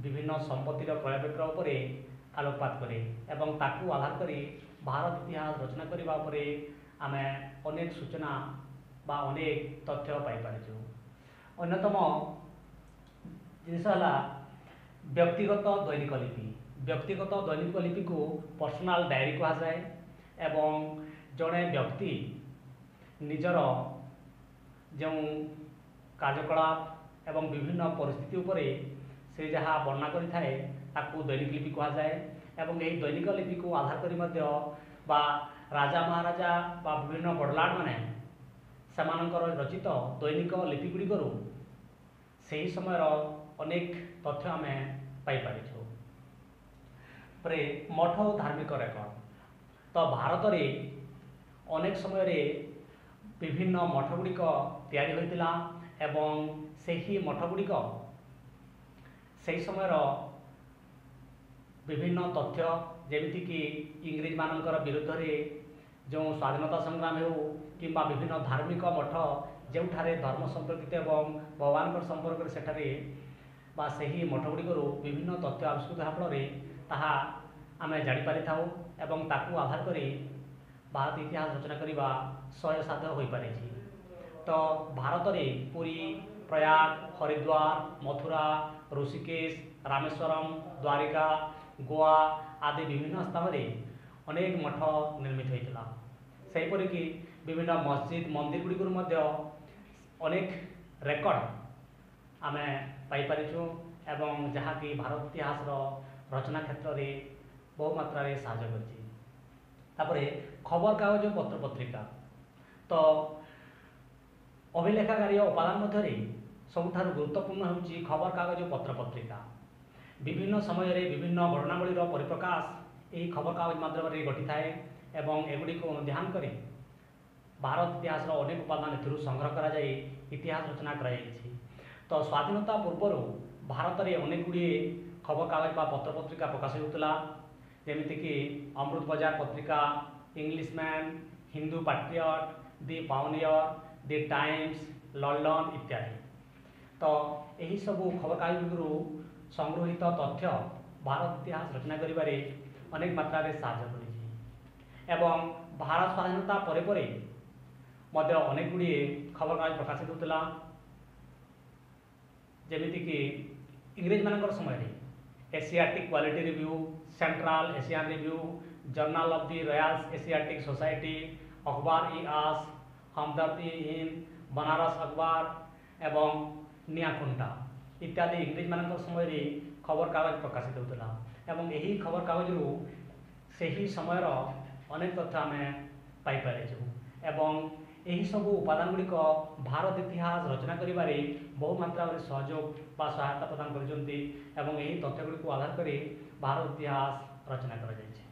ବିଭିନ୍ନ ସମ୍ପତ୍ତିର କ୍ରୟ ବିକ୍ରୟ ଉପରେ ଆଲୋକପାତ କରେ ଏବଂ ତାକୁ ଆଧାର କରି ଭାରତ ଇତିହାସ ରଚନା କରିବା ଉପରେ ଆମେ ଅନେକ ସୂଚନା ବା ଅନେକ ତଥ୍ୟ ପାଇପାରିଛୁ। ଅନ୍ୟତମ ଜିନିଷ ହେଲା ବ୍ୟକ୍ତିଗତ ଦୈନିକ ଲିପି। ବ୍ୟକ୍ତିଗତ ଦୈନିକ ଲିପିକୁ ପର୍ସନାଲ ଡାଏରୀ କୁହାଯାଏ ଏବଂ ଜଣେ ବ୍ୟକ୍ତି ନିଜର ଯେଉଁ କାର୍ଯ୍ୟକଳାପ ଏବଂ ବିଭିନ୍ନ ପରିସ୍ଥିତି ଉପରେ ସେ ଯାହା ବର୍ଣ୍ଣନା କରିଥାଏ, ତାକୁ ଦୈନିକ ଲିପି କୁହାଯାଏ ଏବଂ ଏହି ଦୈନିକ ଲିପିକୁ ଆଧାର କରି ମଧ୍ୟ ବା ରାଜା ମହାରାଜା ବା ବିଭିନ୍ନ ବଡ଼ଲାଟମାନେ ସେମାନଙ୍କର ରଚିତ ଦୈନିକ ଲିପି ଗୁଡ଼ିକରୁ ସେହି ସମୟର ଅନେକ ତଥ୍ୟ ଆମେ ପାଇପାରିଛୁ। ପରେ ମଠ ଓ ଧାର୍ମିକ ରେକର୍ଡ଼। ତ ଭାରତରେ ଅନେକ ସମୟରେ ବିଭିନ୍ନ ମଠ ଗୁଡ଼ିକ ତିଆରି ହୋଇଥିଲା ଏବଂ ସେହି ମଠ ଗୁଡ଼ିକ ସେହି ସମୟର ବିଭିନ୍ନ ତଥ୍ୟ, ଯେମିତିକି ଇଂରେଜମାନଙ୍କର ବିରୁଦ୍ଧରେ ଯେଉଁ ସ୍ୱାଧୀନତା ସଂଗ୍ରାମ ହେଉ କିମ୍ବା ବିଭିନ୍ନ ଧାର୍ମିକ ମଠ ଯେଉଁଠାରେ ଧର୍ମ ସମ୍ପର୍କିତ ଏବଂ ଭଗବାନଙ୍କର ସମ୍ପର୍କରେ ସେଠାରେ ବା ସେହି ମଠ ଗୁଡ଼ିକରୁ ବିଭିନ୍ନ ତଥ୍ୟ ଆବିଷ୍କୃତ ହେବା ଫଳରେ ତାହା ଆମେ ଜାଣିପାରିଥାଉ ଏବଂ ତାକୁ ଆଧାର କରି ଭାରତ ଇତିହାସ ରଚନା କରିବା ସହଜସାଧ୍ୟ ହୋଇପାରିଛି। ତ ଭାରତରେ ପୁରୀ, ପ୍ରୟାଗ, ହରିଦ୍ୱାର, ମଥୁରା, ଋଷିକେଶ, ରାମେଶ୍ୱରମ, ଦ୍ୱାରିକା, ଗୋଆ ଆଦି ବିଭିନ୍ନ ସ୍ଥାନରେ ଅନେକ ମଠ ନିର୍ମିତ ହୋଇଥିଲା। ସେହିପରିକି ବିଭିନ୍ନ ମସଜିଦ, ମନ୍ଦିର ଗୁଡ଼ିକରୁ ମଧ୍ୟ ଅନେକ ରେକର୍ଡ଼ ଆମେ ପାଇପାରିଛୁ ଏବଂ ଯାହାକି ଭାରତ ଇତିହାସର ରଚନା କ୍ଷେତ୍ରରେ ବହୁ ମାତ୍ରାରେ ସାହାଯ୍ୟ କରିଛି। ତାପରେ ଖବରକାଗଜ, ପତ୍ରପତ୍ରିକା। ତ ଅଭିଲେଖାଗାରୀୟ ଉପାଦାନ ମଧ୍ୟରେ ସବୁଠାରୁ ଗୁରୁତ୍ୱପୂର୍ଣ୍ଣ ହେଉଛି ଖବରକାଗଜ, ପତ୍ରପତ୍ରିକା। ବିଭିନ୍ନ ସମୟରେ ବିଭିନ୍ନ ଘଟଣାବଳୀର ପରିପ୍ରକାଶ ଏହି ଖବରକାଗଜ ମାଧ୍ୟମରେ ଘଟିଥାଏ ଏବଂ ଏଗୁଡ଼ିକୁ ଅନୁଧ୍ୟାନ କରି ଭାରତ ଇତିହାସର ଅନେକ ଉପାଦାନ ଏଥିରୁ ସଂଗ୍ରହ କରାଯାଇ ଇତିହାସ ରଚନା କରାଯାଇଛି। ତ ସ୍ୱାଧୀନତା ପୂର୍ବରୁ ଭାରତରେ ଅନେକ ଗୁଡ଼ିଏ ଖବରକାଗଜ ବା ପତ୍ରପତ୍ରିକା ପ୍ରକାଶ ହେଉଥିଲା, ଯେମିତିକି ଅମୃତ ବଜାର ପତ୍ରିକା, Englishman, Hindu Patriot, the Pioneer, the Times, London ଇତ୍ୟାଦି। ତ ଏହିସବୁ ଖବରକାଗଜରୁ ସଂଗୃହୀତ ତଥ୍ୟ ଭାରତ ଇତିହାସ ରଚନା କରିବାରେ ଅନେକ ମାତ୍ରାରେ ସାହାଯ୍ୟ କରିଛି ଏବଂ ଭାରତ ସ୍ୱାଧୀନତା ପରେ ପରେ ମଧ୍ୟ ଅନେକ ଗୁଡ଼ିଏ ଖବରକାଗଜ ପ୍ରକାଶିତ ହେଉଥିଲା। ଯେମିତିକି ଇଂରେଜମାନଙ୍କର ସମୟରେ Asiatic Quality Review, Central Asian Review, Journal of the Royal Asiatic Society, Akhbar-i-Asr, Hamdard-i-Hind, Banaras Akhbar ଏବଂ ନିଆଖୁଣ୍ଟା ଇତ୍ୟାଦି ଇଂରେଜମାନଙ୍କ ସମୟରେ ଖବରକାଗଜ ପ୍ରକାଶିତ ହେଉଥିଲା ଏବଂ ଏହି ଖବରକାଗଜରୁ ସେହି ସମୟର ଅନେକ ତଥ୍ୟ ଆମେ ପାଇପାରିଛୁ ଏବଂ ଏହିସବୁ ଉପାଦାନ ଗୁଡ଼ିକ ଭାରତ ଇତିହାସ ରଚନା କରିବାରେ ବହୁ ମାତ୍ରାରେ ସହଯୋଗ ବା ସହାୟତା ପ୍ରଦାନ କରିଛନ୍ତି ଏବଂ ଏହି ତଥ୍ୟ ଗୁଡ଼ିକୁ ଆଧାର କରି ଭାରତ ଇତିହାସ ରଚନା କରାଯାଇଛି।